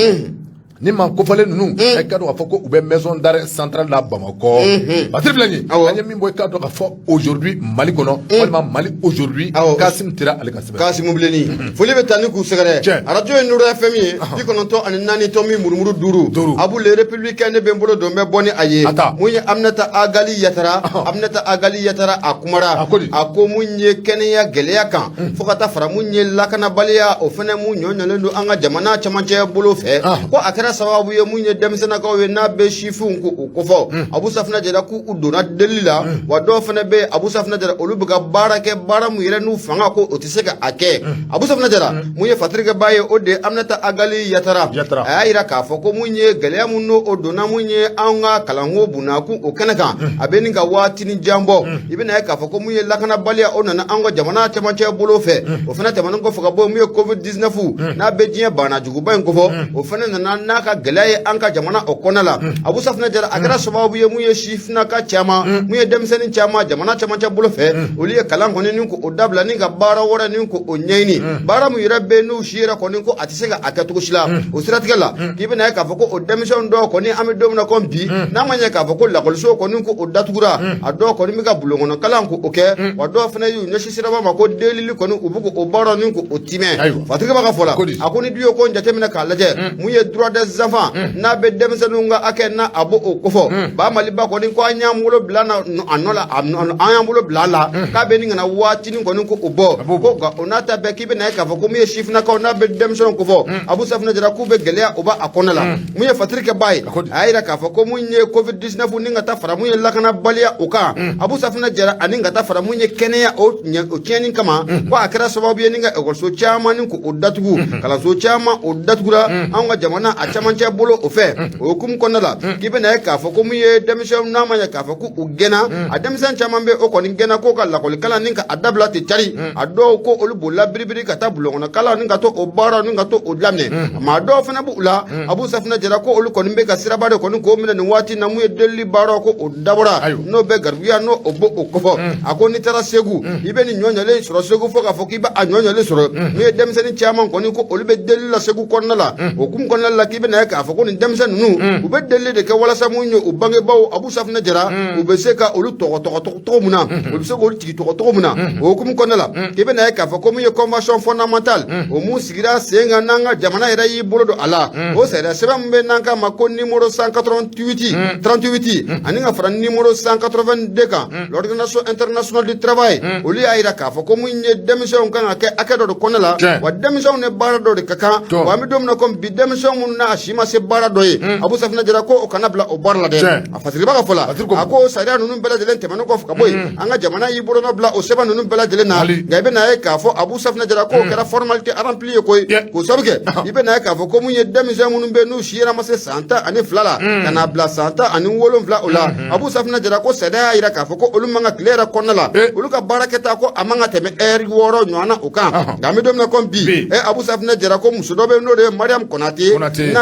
Speaker 2: ni maa kofɔlen ninnu, i k'a dɔn k'a fɔ ko u bɛ maison d'arrêt centrale la Bamakɔ. Batiri filɛ nin ye, an ye min bɔ, i k'a dɔn k'a fɔ aujourd'hui Mali kɔnɔ, walima Mali aujourd'hui, Kasim Tira ale ka sɛbɛn.
Speaker 1: Kasimu Bilenni, foli bɛ taa ni k'u sɛgɛrɛ. Arajo ye Nuru FM ye, 94.5 tomi murumuru 5. Abu le Républicain, ne bɛ n bolo don, n bɛ bɔ ni a ye. Mun ye Aminata Agali Yatara? Aminata Agali Yatara, a kumara. A ko mun ye kɛnɛya gɛlɛya kan, fo ka taa fara mun ye lakanabaliya, o fana mun ɲɔɲɔlen don an ka jamana camancɛ bolo fɛ, ko a kɛra sababu ye mun ye denmisɛnnakaw ye n'a bɛ sifinw ko o kofɔ. Abu Safinɛ Jara k'u donna deli la wa, dɔw fana bɛ, Abu Safinɛ Jara, olu bɛ ka baara kɛ, baara mun yɛrɛ n'u fanga ko o tɛ se ka a kɛ. Abu Safinɛ Jara, mun ye fatirikɛba ye, o de ye Aminata Agali Yatara. A y'a yira k'a fɔ ko mun ye gɛlɛya mun n'o o donna mun ye an ka kalanko bunakun o kɛnɛ kan, a bɛ nin ka waatinin jan bɔ. I bɛna ye k'a fɔ ko mun ye lakanabaliya, o nana an ka jamana camancɛ bolo fɛ. O fana tɛmɛnen kɔfɛ ka bɔ, mun ye Covid 19 n'a bɛ diɲɛ bana juguba in kofɔ, o fana nana n'a ka gɛlɛya ye an ka jamana o kɔnɔna la. Abu Safinɛ Jara, a kɛra sababu ye mun ye sifinnaka caman, mun ye denmisɛnnin caman jamana camancɛ bolo fɛ, olu ye kalan kɔni ni ko o dabila ni ka baara wɛrɛ ni ko o ɲɛɲini, baara mun yɛrɛ bɛ n'u si yɛrɛ kɔni ko a tɛ se ka a kɛ cogo si la. O siratigɛ la, k'i bɛna ye k'a fɔ ko o denmisɛnw dɔw kɔni, an bɛ don min na komi bi, n'a ma ɲɛ k'a fɔ ko lakɔliso kɔni ko o datugura, a dɔw kɔni bɛ ka bulonkɔnɔ kalan ko o kɛ wa, dɔw fana y'u ɲɛsin siraba ma ko delili kɔni, u bɛ k'o baara ni ko o timɛ. Fatigi b'a ka fɔ la, a ko ni du ye ko jateminɛ k'a lajɛ, mun ye droit des enfants n'a bɛ denmisɛnninw ka hakɛ n'a a b'o o kofɔ, ba Maliba kɔni ko an y'an bolo bila a nɔ la, an y'an bolo bila a la k'a bɛ nin kana waatinin kɔni ko o bɔ ko. Nka o n'a ta bɛɛ, k'i bɛna ye k'a fɔ ko mun ye sifinnakaw n'a bɛ denmisɛnninw kofɔ, Abu Safinɛ Jara k'u bɛ gɛlɛya o b'a a kɔnɔ la. Mun ye fatirikɛba ye, a y'a yira k'a fɔ ko mun ye Covid 19 ni ka taa fara mun ye lakanabaliya o kan, Abu Safinɛ Jara, ani ka taa fara mun ye kɛnɛya o tiɲɛni kama, ko a kɛra sababu ye ni ka ekɔliso caman ni k'o datugu, kalanso caman o datugura anw ka jamana a camancɛ bolo o fɛ. O hukumu kɔnɔna la, k'i bɛna ye k'a fɔ ko mun ye denmisɛnw, n'a ma ɲɛ k'a fɔ k'u gɛnna, a denmisɛn caman bɛ o kɔni gɛnna ko ka lakɔlikalan ni ka a dabila ten cari. A dɔw ko olu bolila biribiri ka taa bulonkɔnɔ kalan ni ka to o baara ni ka to o daminɛ. Maa dɔw fana b'u la, Abu Safinɛ Jara, ko olu kɔni bɛ ka siraba de kɔni k'o minɛ nin waati na. Mun ye delili baara ko o dabɔra n'o bɛ garibuya n'o o b'o o kofɔ. A ko n'i taara Segu, i bɛ nin ɲɔɲɔlen sɔrɔ Segu, fo k'a fɔ k'i bɛ a ɲɔɲɔlen sɔrɔ. Mun ye denmisɛnnin caman kɔni ko olu bɛ delili la Segu kɔnɔna la. O hukumu kɔnɔna la, k'i bɛna ye k'a fɔ ko nin denmisɛn ninnu, u bɛ delili de kɛ walasa mun ye u bangebaaw, Abu Safinɛ Jara, u bɛ se ka olu tɔgɔ tɔgɔ cogo min na, u bɛ se k'olu tigi tɔgɔ cogo min na. O hukumu kɔnɔna la, k'i bɛna ye k'a fɔ ko mun ye convention fondamentale o mun sigira sen kan n'an ka jamana yɛrɛ y'i bolo don a la, o sariya sɛbɛn min bɛ n'an k'a ma ko numéro 188 38 ani ka fara numéro 182 kan, l'Organisation internationale du travail, olu y'a yira k'a fɔ ko mun ye denmisɛnw kan ka kɛ hakɛ dɔ de kɔnɔna la wa, denmisɛnw ni baara dɔ de ka kan wa. An bɛ don min na komi bi, denmisɛnw minnu n'a si ma se baara dɔ ye, Abu Safinɛ Jara ko o kana bila o baara la dɛ. A fasiriba ka fɔ la, a ko sariya ninnu bɛɛ lajɛlen tɛmɛnen kɔfɛ ka bɔ yen, an ka jamana y'i bolonɔ bila o sɛbɛn ninnu bɛɛ lajɛlen na. Nka i bɛna ye k'a fɔ, Abu Safinɛ Jara, k'o kɛra formalité remplie ye koyi, k'o sabu kɛ i bɛna ye k'a fɔ ko mun ye denmisɛn minnu bɛ n'u si yɛrɛ ma se san 12 la ka n'a bila san 17 o la, Abu Safinɛ Jara ko sariya y'a yira k'a fɔ ko olu man ka tile yɛrɛ kɔnɔna la, olu ka baarakɛta ko a man ka tɛmɛ ɛri 6 ɲɔgɔn na o kan. Nka an bɛ don min na komi bi, Abu Safinɛ Jara ko muso dɔ bɛ yen n'o de ye Mariam Konate.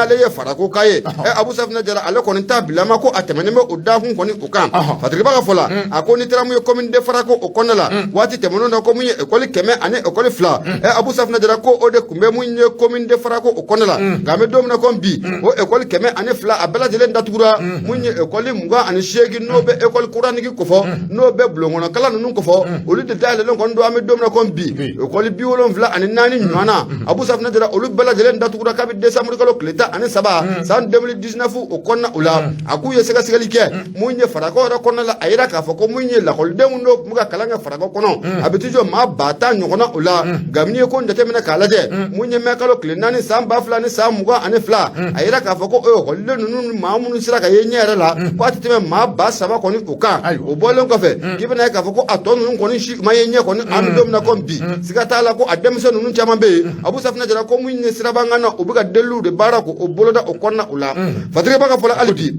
Speaker 1: N'ale ye Farakoka ye, ɛ Abu Safinɛ Jara, ale kɔni ta bilama ko a tɛmɛnen bɛ o dakun kɔni o kan. Fatiriba ka fɔ la, a ko ni taara mun ye commune de Farako o kɔnɔna la, waati tɛmɛnen na, ko mun ye ekɔli 102, ɛ Abu Safinɛ Jara, ko o de tun bɛ mun ye commune de Farako o kɔnɔna la. Nka an bɛ don min na komi bi, o ekɔli 102, a bɛɛ lajɛlen datugura. Mun ye ekɔli 28, n'o bɛ ekɔli kuraniki kofɔ, n'o bɛ bulonkɔnɔkalan ninnu kofɔ, olu de dayɛlɛlen kɔni don. An bɛ don min na komi bi, ekɔli 74 ɲɔgɔn na, Abu Safinɛ Jara, olu bɛɛ lajɛlen datugura kabi décembre kalo tile 13 san 2019 o kɔnɔna o la. A k'u ye sɛgɛsɛgɛli kɛ mun ye Farakɔ yɛrɛ kɔnɔna la, a yira k'a fɔ ko mun ye lakɔliden minnu dɔw tun bɛ ka kalan kɛ Farakɔ kɔnɔ, a bɛ t'i jɔ maa 10 000 ɲɔgɔnna o la. Nka n'i ye ko jateminɛ k'a lajɛ, mun ye mɛ kalo tile 4 san 2022, a yira k'a fɔ ko ekɔliden ninnu maa minnu sera ka ye ɲɛ yɛrɛ la, ko a tɛ tɛmɛ maa 3000 kɔni o kan. O bɔlen kɔfɛ, k'i bɛna ye k'a fɔ ko a tɔ ninnu kɔni si ma ye ɲɛ kɔni. An bɛ don min na komi bi, siga t'a la ko a denmisɛn ninnu caman bɛ yen, Abu Safinɛ Jara, ko mun ye sirabakan na, u bɛ ka deliliw de baara k'o boloda o kɔnɔna o la. Fatiriba ka fɔ la, hali bi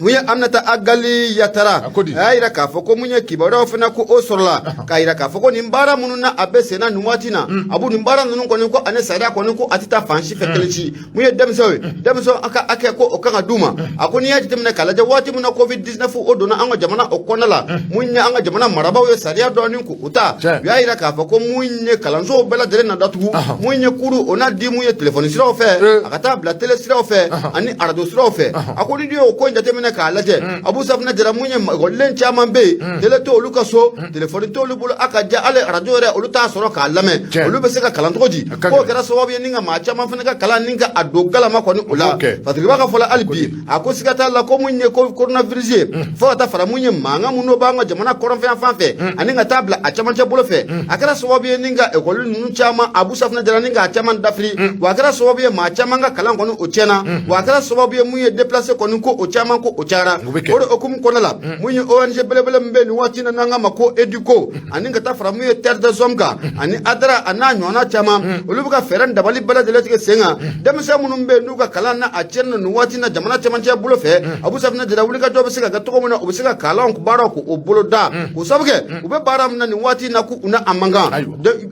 Speaker 1: mun ye Aminata Agali Yatara,
Speaker 2: A ko di?
Speaker 1: a y'a yira k'a fɔ ko mun ye kibaruyaw fana ko o sɔrɔla k'a yira k'a fɔ ko nin baara minnu na a bɛ senna nin waati na, a b'u nin baara ninnu kɔni ko ani sariya kɔni ko a tɛ taa fan si fɛ kelen si. Mun ye denmisɛnw ye, denmisɛnw a ka hakɛ ko o kan ka d'u ma. A ko n'i y'a jateminɛ k'a lajɛ, waati min na Covid 19 o donna an ka jamana o kɔnɔna la, mun ye an ka jamana marabaaw ye sariya dɔɔni k'o ta, u y'a yira k'a fɔ ko mun ye kalansow bɛɛ lajɛlen na datugu, mun ye kuru o n'a di mun ye telefɔni siraw fɛ, a ka taa bila tele siraw fɛ ani arajo siraw fɛ. A ko ni y'o ko in jateminɛ k'a lajɛ, Abu Safinɛ Jara, mun ye ekɔliden caman bɛ yen, tele t'olu ka so, telefɔni t'olu bolo, a ka ja hali arajo yɛrɛ olu t'a sɔrɔ k'a lamɛn, olu bɛ se ka kalan cogo di? K'o kɛra sababu ye ni ka maa caman fana ka kalan ni ka a don galama kɔni o la. Fatiriba ka fɔ la, hali bi a ko siga t'a la ko mun ye ko coronavirus ye, fo ka taa fara mun ye mankan minnu b'an ka jamana kɔrɔnfɛ fan fɛ ani ka taa bila a camancɛ bolo fɛ, a kɛra sababu ye ni ka ekɔli ninnu caman, Abu Safinɛ Jara, ni k'a caman dafiri, wa a kɛra sababu ye maa caman ka kalan kɔni o tiɲɛna, wa a kɛra sababu ye mun ye déplacé kɔni ko o caman ko o cayara. O de hukumu kɔnɔna la, mun ye ONG belebele min bɛ nin waati na n'an k'a ma ko Educo, ani ka taa fara mun ye Terre des Hommes kan ani ADRA a n'a ɲɔgɔnna caman, olu bɛ ka fɛɛrɛ ni dabali bɛɛ lajɛlen tigɛ sen kan, denmisɛn minnu bɛ yen n'u ka kalan na a tiɲɛnen nin waati na jamana camancɛ bolo fɛ, Abu Safinɛ Jara, wulikajɔ bɛ se ka kɛ cogo min na u bɛ se ka kalan baaraw k'o bolo da, k'o sababu kɛ u bɛ baara min na nin waati in na k'u na a man kan.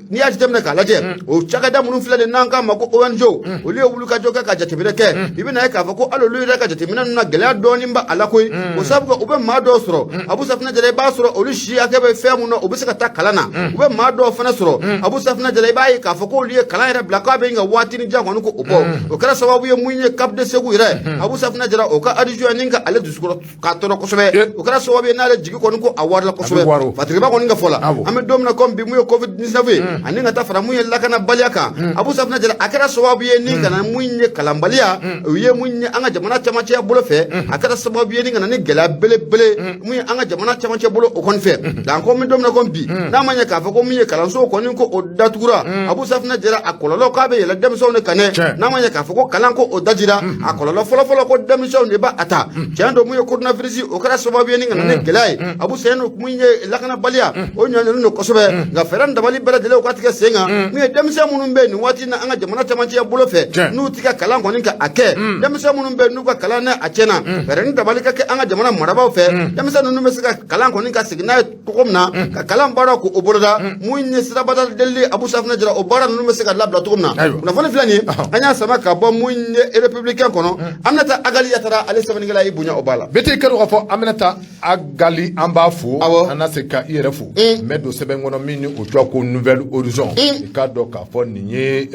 Speaker 1: N'i y'a jateminɛ k'a lajɛ, o cakɛda minnu filɛ nin n'an k'a ma ko ONG, olu ye wulikajɔ kɛ ka jateminɛ kɛ, i bɛna ye k'a fɔ ko hali olu yɛrɛ ka jateminɛ ninnu na, gɛlɛya dɔɔnin b'a la koyi, o sababu kɛ u bɛ maa dɔw sɔrɔ, Abu Safinɛ Jara, i b'a sɔrɔ olu si hakɛ bɛ fɛn mun na, u bɛ se ka taa kalan na. U bɛ maa dɔw fana sɔrɔ, Abu Safinɛ Jara, i b'a ye k'a fɔ k'olu ye kalan yɛrɛ bila k'a bɛ ka waatinin jan kɔni ko o bɔ. O kɛra sababu ye mun ye CAP de Segu yɛrɛ, Abu Safinɛ Jara, o ka adjoint ni ka ale dusukɔrɔ k'a tɔɔrɔ kosɛbɛ. O kɛra sababu ye n'ale jigi kɔni ko a warila kosɛbɛ. Fatiriba kɔni ka fɔ la, an bɛ don min na komi bi, mun ye Covid 19 ye ani ka taa fara mun ye lakanabaliya kan, Abu Safinɛ Jara, a kɛra sababu ye ni ka na mun ye kalanbaliya o ye mun ye an ka jamana camancɛ bolo fɛ, a kɛra sababu ye ni ka na ni gɛlɛya belebele mun ye an ka jamana camancɛ bolo o kɔni fɛ. Nka ko n bɛ don min na komi bi, n'a ma ɲɛ k'a fɔ ko mun ye kalansow kɔni ko o datugura, Abu Safinɛ Jara, a kɔlɔlɔ k'a bɛ yɛlɛ denmisɛnw de kan dɛ. N'a ma ɲɛ k'a fɔ ko kalan ko o dajira, a kɔlɔlɔ fɔlɔfɔlɔ ko denmisɛnw de b'a ta. Tiɲɛ don, mun ye coronavirus o kɛra sababu ye ni ka na ni gɛlɛya ye, Abu Sɛnu, mun ye lakanabaliya o ɲɔɲɔlen don kosɛbɛ. Nka fɛɛrɛ ni dabali bɛɛ lajɛlen u ka tigɛ sen kan, mun ye denmisɛn minnu bɛ yen nin waati in na an ka jamana camancɛ bolo fɛ, n'u ti ka kalan kɔni ka a kɛ, denmisɛn minnu bɛ yen n'u ka kalan n'a a tiɲɛna, fɛɛrɛ ni dabali ka kɛ an ka jamana marabaaw fɛ, denmisɛn ninnu bɛ se ka kalan kɔni ka segin n'a ye cogo min na, ka kalan baaraw k'o boloda. Mun ye sirabada delili, Abu Safinɛ Jara, o baara ninnu bɛ se ka labila cogo min na. Kunnafoni filɛ nin ye, an y'a sama ka bɔ mun ye Républicain kɔnɔ. Aminata Agali Yatara, ale sɛbɛnnikɛla y'i bonya o b'a la.
Speaker 2: Bete, i ka dɔn k'a fɔ Aminata Agali, an b'a fo. An na se ka i yɛrɛ fo. N bɛ don sɛbɛn kɔnɔ min ni o tɔgɔ ko Nouvel Horizon. I k'a dɔn k'a fɔ nin ye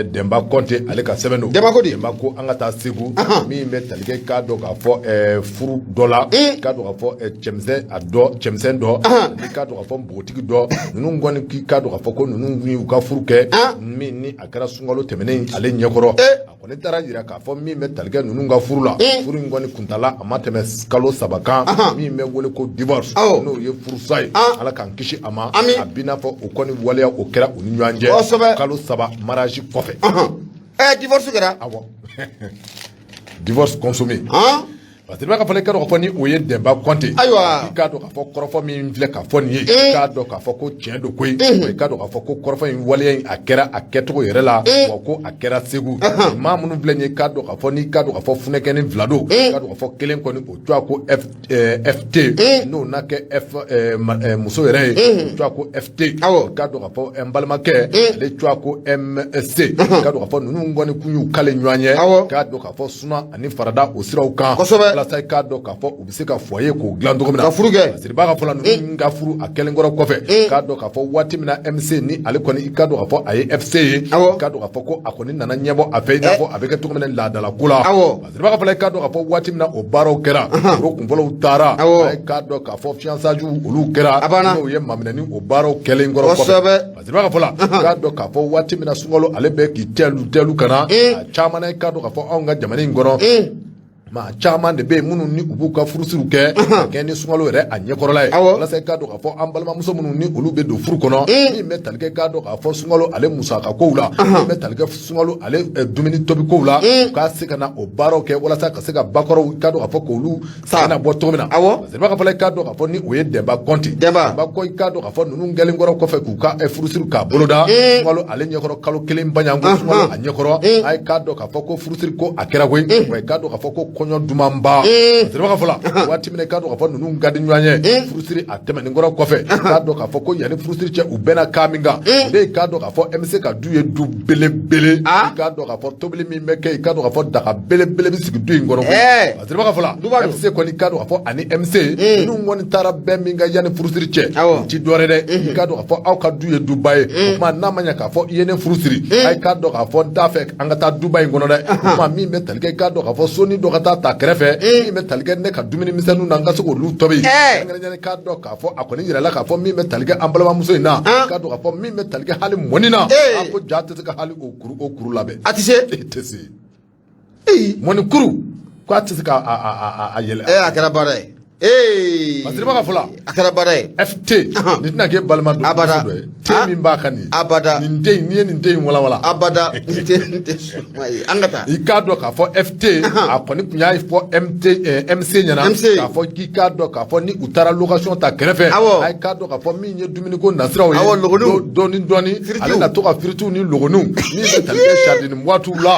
Speaker 2: Dɛnba Kɔnte, ale ka sɛbɛn don.
Speaker 1: Dɛnba ko di?
Speaker 2: Dɛnba ko an ka taa Segu, min bɛ tali kɛ, k'a dɔn k'a fɔ furu dɔ la, k'a dɔn k'a fɔ cɛmisɛn a dɔ cɛmisɛn dɔ, i k'a dɔn k'a fɔ npogotigi dɔ, ninnu kɔni k'i k'a dɔn k'a fɔ ko ninnu y'u ka furu kɛ min ni a kɛra sunkalo tɛmɛnen ale ɲɛkɔrɔ. A kɔni taara jira k'a fɔ min bɛ tali kɛ ninnu ka furu la, furu in kɔni kuntala a ma tɛmɛ kalo 3 kan, min bɛ wele ko divorce, n'o ye furusa ye, Ala k'an kisi a ma. A b'i n'a fɔ o kɔni waleya o kɛra u ni ɲɔgɔn cɛ kalo 3 mariage kɔfɛ.
Speaker 1: Divorce kɛra?
Speaker 2: Awɔ, divorce consommé. Basiriba ka fɔ i k'a dɔn k'a fɔ ni o ye Dɛnba Kɔnte.
Speaker 1: Ayiwa.
Speaker 2: I k'a dɔn k'a fɔ kɔrɔfɔ min filɛ ka fɔ nin ye. I k'a dɔn k'a fɔ ko tiɲɛ don koyi. Wa i k'a dɔn k'a fɔ ko kɔrɔfɔ in waleya in a kɛra a kɛcogo yɛrɛ la. Wa ko a kɛra Segu. Maa minnu filɛ nin ye i k'a dɔn k'a fɔ n'i k'a dɔn k'a fɔ funɛkɛni fila don. I k'a dɔn k'a fɔ kelen kɔni o tɔgɔ ko FT. N'o na kɛ F muso yɛrɛ ye. O tɔgɔ ko FT.
Speaker 1: Awɔ.
Speaker 2: I k'a dɔn k'a fɔ n balimakɛ ale tɔgɔ ko MC. I k'a dɔn k'a fɔ ninnu kɔni kun y'u kale ɲɔgɔn ye.
Speaker 1: Awɔ.
Speaker 2: K'a dɔn k'a fɔ suna ani farada o siraw kan.
Speaker 1: Kosɛbɛ.
Speaker 2: Walasa i k'a dɔn k'a fɔ u bɛ se ka foyer k'o dilan cogo min na.
Speaker 1: Ka furu kɛ.
Speaker 2: Basiriba ka fɔ la ninnu ka furu a kɛlen kɔrɔ kɔfɛ. K'a dɔn k'a fɔ waati min na MC ni ale kɔni i k'a dɔn k'a fɔ a ye FC ye.
Speaker 1: Awɔ.
Speaker 2: I k'a dɔn k'a fɔ ko a kɔni nana ɲɛbɔ a fɛ i n'a fɔ a bɛ kɛ cogo min na laadala ko la.
Speaker 1: Awɔ.
Speaker 2: Basiriba ka fɔ la i k'a dɔn k'a fɔ waati min na o baaraw kɛra. Foro kunfɔlɔw taara.
Speaker 1: Awɔ.
Speaker 2: I k'a dɔn k'a fɔ fiançailles olu kɛra.
Speaker 1: A banna.
Speaker 2: N'o ye maminɛni o baaraw kɛlen kɔrɔ kɔfɛ.
Speaker 1: Kosɛbɛ.
Speaker 2: Basiriba ka fɔ la k'a dɔn k'a fɔ waati min na sunkalo ale bɛ k'i tɛlu tɛlu ka na a caman na i k'a dɔn k'a fɔ anw ka jamana in kɔnɔ maa caman de bɛ yen minnu ni u b'u ka furusiriw kɛ ka kɛ ni sunkalo yɛrɛ a ɲɛkɔrɔla ye
Speaker 1: Awɔ.
Speaker 2: walasa i k'a dɔn k'a fɔ an balimamuso minnu ni olu bɛ don furu kɔnɔ min bɛ tali kɛ k'a dɔn k'a fɔ sunkalo ale musaka kow la min bɛ tali kɛ sunkalo ale dumuni tobi kow la u ka se ka na o baaraw kɛ walasa ka se ka bakɔrɔw i k'a dɔn k'a fɔ k'olu sɛgɛn bɔ cogo min na
Speaker 1: Awɔ.
Speaker 2: Basiriba ka fɔ la i k'a dɔn k'a fɔ ni o ye Dɛnba Kɔnte
Speaker 1: Dɛnba.
Speaker 2: Dɛnba ko i k'a dɔn k'a fɔ ninnu kɛlen kɔrɔ kɔfɛ k'u ka furusiri k'a boloda sunkalo ale ɲɛkɔrɔ kalo kelen baɲanko sunkalo a ɲɛkɔrɔ a ye k'a dɔn k'a fɔ ko furusiri ko a kɛra koyi wa i k'a dɔn k'a fɔ ko kɔɲɔ dumanba Basiriba ka fɔ la waati min na i k'a dɔn k'a fɔ ninnu ka di ɲɔgɔn ye furusiri a tɛmɛnen kɔrɔ kɔfɛ k'a dɔn k'a fɔ ko yanni furusiri cɛ u bɛnna kan min kan o de ye k'a dɔn k'a fɔ MC ka du ye du belebele
Speaker 1: Ah.
Speaker 2: i k'a dɔn k'a fɔ tobili min bɛ kɛ i k'a dɔn k'a fɔ daga belebele bɛ sigi du in kɔnɔ koyi.
Speaker 1: Ɛɛ.
Speaker 2: Basiriba ka fɔ la
Speaker 1: Duba don.
Speaker 2: FC kɔni k'a dɔn k'a fɔ ani MC ninnu kɔni taara bɛn min kan yanni furusiri cɛ
Speaker 1: Awɔ.
Speaker 2: o ti dɔwɛrɛ dɛ i k'a dɔn k'a fɔ aw ka du ye duba ye o tuma n'a ma ɲɛ k'a fɔ i ye ne furu siri a ye k'a dɔn k'a fɔ n t'a fɛ an ka taa duba in kɔnɔ dɛ o tuma min bɛ tali kɛ i k'a dɔn k'a fɔ soni dɔ ka taa ta kɛrɛfɛ min bɛ tali kɛ ne ka dumuni misɛnninw na n ka se k'olu tobi
Speaker 1: Ɛɛ.
Speaker 2: kɛrɛnkɛrɛnnenya k'a dɔn k'a fɔ a kɔni yirala k'a fɔ min bɛ tali kɛ an balimamuso in na k'a dɔn k'a fɔ min bɛ tali kɛ hali mɔni na
Speaker 1: Ee.
Speaker 2: a ko ja tɛ se ka hali o kuru labɛn
Speaker 1: A tɛ se.
Speaker 2: e tɛ se
Speaker 1: Ee.
Speaker 2: mɔni kuru k'a tɛ se ka a yɛlɛ
Speaker 1: A kɛra baara ye. Ee.
Speaker 2: Basiriba ka fɔ la
Speaker 1: A kɛra baara ye.
Speaker 2: FT nin tɛna kɛ balima dɔ
Speaker 1: Abada.
Speaker 2: dɔ ye T min b'a kan nin ye
Speaker 1: Abada.
Speaker 2: nin den in n'i ye nin den in walawala
Speaker 1: Abada. N tɛ suma ye. An ka taa.
Speaker 2: I k'a dɔn k'a fɔ FT a kɔni tun y'a fɔ MT MC ɲɛna
Speaker 1: MC.
Speaker 2: k'a fɔ k'i k'a dɔn k'a fɔ ni u taara location ta kɛrɛfɛ
Speaker 1: Awɔ.
Speaker 2: a ye k'a dɔn k'a fɔ min ye dumuniko nasiraw ye
Speaker 1: Awɔ, logoniw.
Speaker 2: dɔɔni dɔɔni
Speaker 1: Firitiw.
Speaker 2: ale na to ka firitiw ni logoniw min bɛ tali kɛ sardine boîte la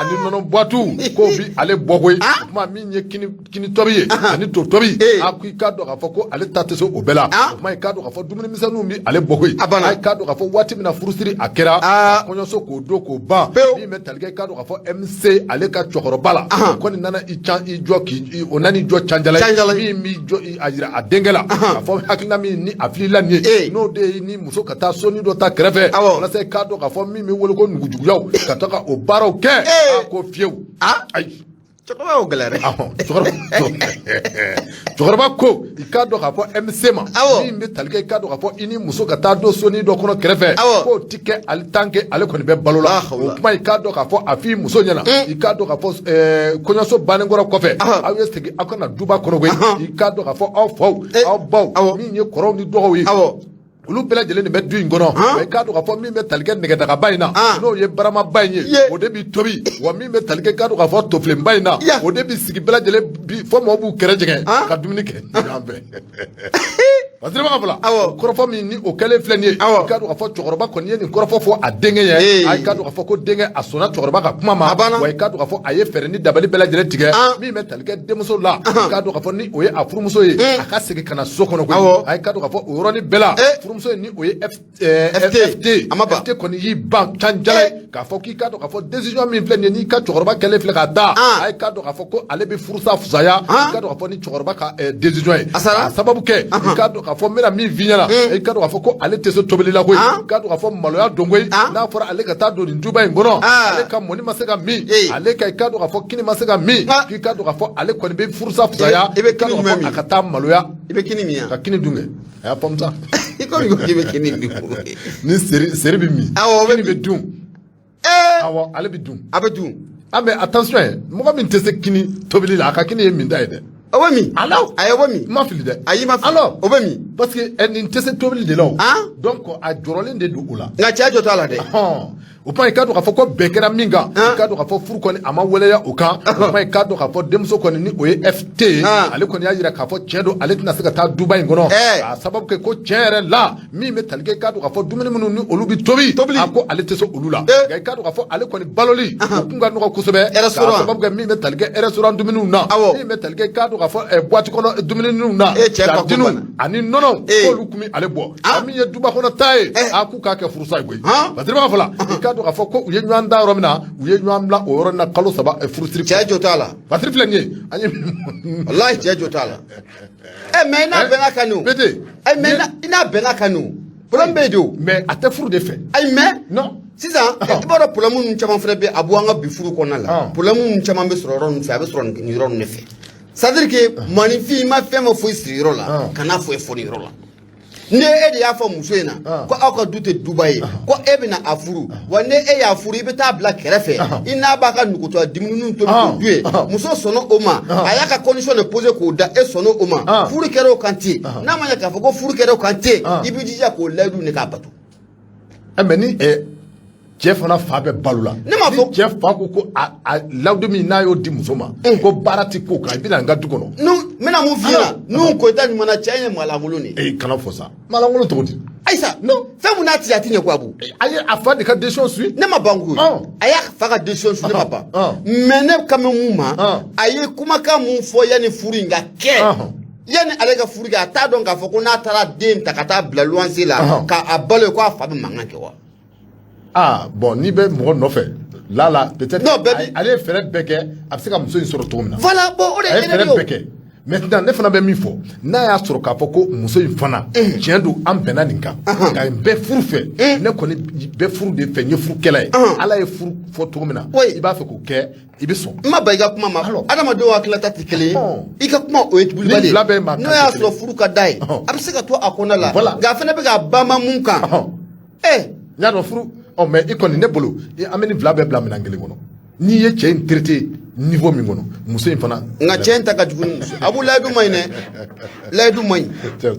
Speaker 2: ani nɔnɔ boîte k'o bi ale bɔ koyi o tuma min ye kini tobi ye ani to tobi a ko i k'a dɔn k'a fɔ ko ale ta tɛ se o bɛɛ la o tuma i k'a dɔn k'a fɔ dumuni misɛnninw bi ale bɔ koyi
Speaker 1: A banna.
Speaker 2: a k'a dɔn k'a fɔ waati min na furusiri a kɛra
Speaker 1: Ah.
Speaker 2: kɔɲɔso k'o don k'o ban
Speaker 1: Pewu.
Speaker 2: min bɛ tali kɛ i k'a dɔn k'a fɔ MC ale ka cɛkɔrɔba la o kɔni nana i can i jɔ k'i o nana i jɔ canjala
Speaker 1: Canjala ye.
Speaker 2: ye min b'i jɔ a yira a denkɛ la k'a fɔ hakilina min ni a filila nin ye
Speaker 1: Ee.
Speaker 2: n'o de ye ni muso ka taa soni dɔ ta kɛrɛfɛ
Speaker 1: Awɔ.
Speaker 2: walasa i k'a dɔn k'a fɔ min bɛ wele ko nugujuguyaw ka to ka o baaraw kɛ
Speaker 1: Ee.
Speaker 2: a ko fiyewu
Speaker 1: Ah.
Speaker 2: ayi
Speaker 1: Cɛkɔrɔba y'o gɛlɛya dɛ.
Speaker 2: Ahɔn, cɛkɔrɔba ko i k'a dɔn k'a fɔ MC ma
Speaker 1: Awɔ.
Speaker 2: min bɛ tali kɛ i k'a dɔn k'a fɔ i ni muso ka taa don sonin dɔ kɔnɔ kɛrɛfɛ
Speaker 1: Awɔ.
Speaker 2: k'o ti kɛ ale tant que ale kɔni bɛ balo la
Speaker 1: La hawla.
Speaker 2: o kuma i k'a dɔn k'a fɔ a f'i muso ɲɛna i k'a dɔn k'a fɔ kɔɲɔso bannen kɔrɔ kɔfɛ
Speaker 1: Ahɔn.
Speaker 2: aw ye segin aw ka na duba kɔnɔ koyi i k'a dɔn k'a fɔ aw faw
Speaker 1: Eh,
Speaker 2: aw baw
Speaker 1: awɔ.
Speaker 2: min ye kɔrɔw ni dɔgɔw ye
Speaker 1: Awɔ.
Speaker 2: olu bɛɛ lajɛlen de bɛ du in kɔnɔ wa i k'a dɔn k'a fɔ min bɛ tali kɛ nɛgɛdagaba in na n'o ye baramaba in ye o de b'i tobi wa min bɛ tali kɛ i k'a dɔn k'a fɔ tofilenba in na o de b'i sigi bɛɛ lajɛlen bi fɔ mɔgɔw b'u kɛrɛ jɛngɛ ka dumuni kɛ ɲɔgɔn fɛ. Basiriba ka fɔ la kɔrɔfɔ min ni o kɛlen filɛ nin ye i k'a dɔn k'a fɔ cɛkɔrɔba kɔni ye nin kɔrɔfɔ fɔ a denkɛ ye a k'a dɔn k'a fɔ ko denkɛ a sɔnna cɛkɔrɔba ka kuma ma wa i k'a dɔn k'a fɔ a ye fɛɛrɛ ni dabali bɛɛ lajɛlen tigɛ min bɛ tali kɛ denmuso la i k'a dɔn k'a fɔ ni o ye a furumuso ye a ka segin ka na so kɔnɔ koyi a k'a dɔn k'a fɔ o yɔrɔnin bɛɛ la furumuso in ni o ye FT FT kɔni y'i ban canjala ye k'a fɔ k'i k'a dɔn k'a fɔ décision min filɛ nin ye n'i ka cɛkɔrɔba kɛlen filɛ k'a da a k'a dɔn k'a fɔ ko ale bɛ furusa fisaya i k'a dɔn k'a fɔ ni cɛkɔrɔba ka décision ye
Speaker 1: A sara.
Speaker 2: a sababu kɛ i k'a dɔn k'a fɔ n bɛna min f'i ɲɛna i k'a dɔn k'a fɔ ko ale tɛ se tobili la koyi i k'a dɔn k'a fɔ maloya don koyi n'a fɔra ale ka taa don nin duba in kɔnɔ ale ka mɔni ma se ka min ale ka i k'a dɔn k'a fɔ kini ma se ka min k'i k'a dɔn k'a fɔ ale kɔni bɛ furusa fisaya
Speaker 1: I bɛ
Speaker 2: i k'a
Speaker 1: kini
Speaker 2: dɔn k'a
Speaker 1: jumɛn
Speaker 2: fɔ
Speaker 1: min?
Speaker 2: a ka taa maloya
Speaker 1: I bɛ kini min yan.
Speaker 2: ka kini dun kɛ a y'a faamu sa
Speaker 1: I komi ko k'i bɛ kini min.
Speaker 2: ni seri bɛ min
Speaker 1: Awɔ, o bɛ
Speaker 2: kini bɛ dun
Speaker 1: Ee.
Speaker 2: awɔ ale bɛ dun
Speaker 1: A bɛ dun.
Speaker 2: ah mais attention ye mɔgɔ min tɛ se kini tobili la a ka kini ye min ta ye dɛ
Speaker 1: O bɛ min.
Speaker 2: Alors.
Speaker 1: Ayi o bɛ min.
Speaker 2: n ma fili dɛ
Speaker 1: Ayi i ma fili.
Speaker 2: alors
Speaker 1: O bɛ min.
Speaker 2: parce que nin tɛ se tobili de la o
Speaker 1: Han?
Speaker 2: donc a jɔrɔlen de don o la
Speaker 1: Nka cɛ jɔ t'a la dɛ.
Speaker 2: Hɔn. O kuma, i k'a dɔn k'a fɔ ko bɛn kɛra min kan, i k'a dɔn k'a fɔ furu kɔni a ma waleya o kan. O kuma, i k'a dɔn k'a fɔ denmuso kɔni, ni o ye FT ye, ale kɔni y'a jira k'a fɔ tiɲɛ don, ale tɛna se ka taa duba in kɔnɔ, k'a sababu kɛ ko tiɲɛ yɛrɛ la, min bɛ tali kɛ, i k'a dɔn k'a fɔ dumuni minnu ni olu bɛ tobi, a ko ale tɛ se olu la. Nka i k'a dɔn k'a fɔ ale kɔni baloli o kun ka nɔgɔ kosɛbɛ, k'a sababu kɛ min bɛ tali kɛ restaurant dumuniw na, min bɛ tali kɛ, i k'a dɔn k'a fɔ boîte kɔnɔ dumuniw na, sardine ani nɔnɔ, k'olu kun bɛ ale bɔ. A min ye duba kɔnɔ ta ye, a k'u k'a kɛ furusa ye koyi. Parce que b'a fɔ la, i k'a dɔn k'a fɔ ko u ye ɲɔgɔn da yɔrɔ min na, u ye ɲɔgɔn bila o yɔrɔ in na kalo 3 furusiri.
Speaker 1: Cɛ jo t'a la.
Speaker 2: Patiri filɛ nin ye, an ye.
Speaker 1: Walahi, cɛ jo t'a la. Ɛ, mais i n'a bɛnna kan o.
Speaker 2: Bete.
Speaker 1: Ɛ, mais i n'a bɛnna kan o, problème bɛ yen de o.
Speaker 2: Mais a tɛ furu de fɛ.
Speaker 1: Ayi, mais.
Speaker 2: Non.
Speaker 1: Sisan, i b'a dɔn, problème ninnu caman fana bɛ a bɔ an ka bi furu kɔnɔna la. Problème ninnu caman bɛ sɔrɔ yɔrɔ ninnu fɛ, a bɛ sɔrɔ nin yɔrɔ ninnu de fɛ. C'est à dire que maaninfin, i ma fɛn fɛn foyi siri yɔrɔ la, kana foyi fɔ nin yɔrɔ la. Ni e de y'a fɔ muso in na ko aw ka du tɛ duba ye, ko e bɛna a furu wa, ni e y'a furu, i bɛ taa bila kɛrɛfɛ, i n'a b'a ka nugutɔ dumuniw tobi k'o dun ye, muso sɔnna o ma, a y'a ka condition de poser k'o da, e sɔnna o ma, furu kɛra o kan ten. N'a ma ɲɛ k'a fɔ ko furu kɛra o kan ten, i b'i jija k'o layidu ni k'a bato.
Speaker 2: Mais ni cɛ fana fa bɛ balo la.
Speaker 1: Ne m'a fɔ.
Speaker 2: Ni cɛ fa ko a layidu min n'a y'o di muso ma, ko baara ti k'o kan, i bɛna n ka du kɔnɔ.
Speaker 1: Nu n bɛna mun f'i ɲɛna, Nuhu Koyita ɲuman na, cɛ in ye maalankolon de ye.
Speaker 2: Ee, kana fɔ sa, maalankolon cogo di?
Speaker 1: Ayisa.
Speaker 2: Non.
Speaker 1: Fɛn mun n'a ti, a ti ɲɛ ko Abu.
Speaker 2: A ye a fa de ka décision suit.
Speaker 1: Ne ma ban koyi. A y'a fa ka décision suit, ne ma ban. Mais ne kan bɛ mun ma, a ye kumakan mun fɔ yanni furu in ka kɛ, yanni ale ka furu kɛ, a t'a dɔn k'a fɔ ko n'a taara den ta ka taa bila luwanse la k'a balo ye, k'a fa bɛ mankan kɛ wa?
Speaker 2: Ah bon, n'i bɛ mɔgɔ nɔfɛ la la, peut-être.
Speaker 1: Non, bɛɛ bi.
Speaker 2: Ale ye fɛɛrɛ bɛɛ kɛ a bɛ se ka muso in sɔrɔ cogo min na.
Speaker 1: Voilà, bon, o de
Speaker 2: A ye
Speaker 1: ye
Speaker 2: fɛɛrɛ bɛɛ kɛ. Maintenant, ne fana bɛ min fɔ, n'a y'a sɔrɔ k'a fɔ ko muso in fana, tiɲɛ don, an bɛnna nin kan, nka n bɛ furu fɛ, ne kɔni bɛ furu de fɛ, n ye furukɛla ye, Ala ye furu fɔ cogo min na, i b'a fɛ k'o kɛ, i bɛ sɔn.
Speaker 1: N ma ban i ka kuma ma. Adamadenw hakililata tɛ kelen ye. I ka kuma, o ye wulibali ye. N'o y'a sɔrɔ furu ka d'a ye, a bɛ se ka to a kɔnɔna la. Nka a fana bɛ ka banba mun kan.
Speaker 2: N y'a dɔn furu ɔ, mais i kɔni, ne bolo, an bɛ nin fila bɛɛ bila minɛn kelen kɔnɔ. N'i ye cɛ in traité niveau min kɔnɔ, muso in fana.
Speaker 1: Nka cɛ in ta ka jugu ni muso. Abu, layidu ma ɲi dɛ, layidu ma ɲi.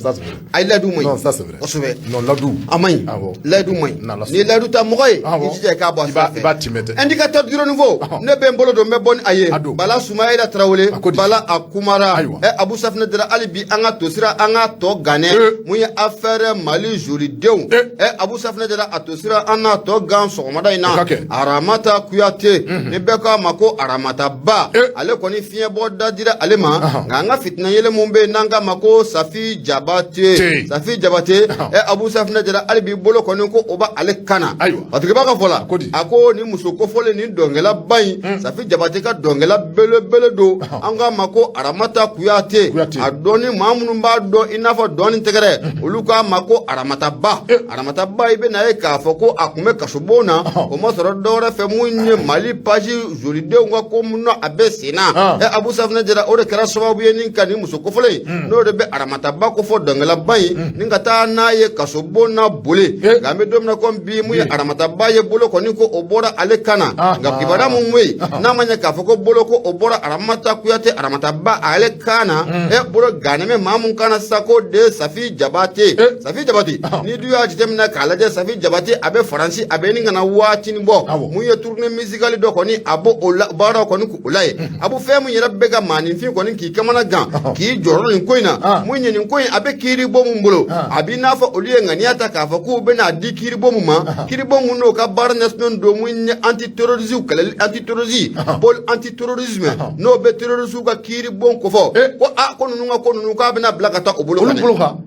Speaker 2: Ça c'est vrai.
Speaker 1: Ayi, layidu ma ɲi.
Speaker 2: Non, ça c'est vrai.
Speaker 1: Kosɛbɛ.
Speaker 2: Non, layidu.
Speaker 1: A ma ɲi. Layidu ma ɲi. Ni ye layidu ta mɔgɔ ye, i jija i k'a bɔ a sira fɛ.
Speaker 2: I b'a timɛ dɛ.
Speaker 1: Indicateur du renouveau, ne bɛ n bolo don, n bɛ bɔ ni a ye. Bala Sumayila Tarawele, Bala a kumara. Ɛ, Abu Safinɛ dira hali bi, an ka tosira, an ka tɔ ganɛ. Mun ye affaire Mali jolidenw. Ɛ, Abu Safinɛ dira, a tosira, an n'a tɔ gan sɔgɔmada in na. Aramata Kuyate, ni bɛɛ k'a ma ko Aramata Ba, ale kɔni fiɲɛbɔ da dira ale ma. Nka an ka fitinɛ yɛlɛ mun bɛ yen n'an k'a ma ko Safi Jabate, Safi Jabate, ɛ, Abu Safinɛ jara, hali bi bolo kɔni ko o b'ale kan na. Patigi b'a ka fɔ la, a ko ni muso kofɔlen ni dɔnkɛlaba in, Safi Jabate ka dɔnkɛla belebele don, an k'a ma ko Aramata Kuyate. A dɔn ni maa minnu b'a dɔn i n'a fɔ dɔɔni tɛgɛrɛ, olu k'a ma ko Aramata Ba. Aramata Ba, i bɛna ye k'a fɔ ko a tun bɛ kasobon na, o ma sɔrɔ dɔwɛrɛ fɛ mun ye Mali page jolidenw ka ko mun na a bɛ sen na. Ɛ, Abu Safinɛ jara, o de kɛra sababu ye ni ka nin muso kofɔlen in, n'o de bɛ Aramata Ba kofɔ, dɔnkɛlaba in, ni ka taa n'a ye kasobon na boli. Nka an bɛ don min na komi bi, mun ye Aramata Ba ye, bolo kɔni ko o bɔra ale kan na. Nka kibaruya mun bɛ yen, n'a ma ɲɛ k'a fɔ ko bolo ko o bɔra Aramata Kuyate, Aramata Ba, ale kan na, ɛ, bolo gannen bɛ maa mun kan na sisan, ko de Safi Jabate. Safi Jabate, ni du y'a jateminɛ k'a lajɛ, Safi Jabate a bɛ Faransi, a bɛ ni ka na waatinin bɔ, mun ye tournée musicale dɔ kɔni, a b'o o la baara kɔni k'o la ye. A bɛ fɛn mun yɛrɛ bɛ ka maaninfin kɔni k'i kamana gan, k'i jɔrɔ nin ko in na, mun ye nin ko in a bɛ kiiribon mun bolo, a b'i n'a fɔ olu ye ŋaniya ta k'a fɔ k'u bɛna di kiiribon mun ma, kiiribon mun n'o ka baara ɲɛsinnen don mun ye antiterrorisme kɛlɛli, antiterrorisme, pôle antiterrorisme, n'o bɛ terrorisme ka kiiribon kofɔ, ko a ko ninnu ka ko ninnu k'a bɛna bila ka taa o bolo kan.
Speaker 2: Olu bolo kan.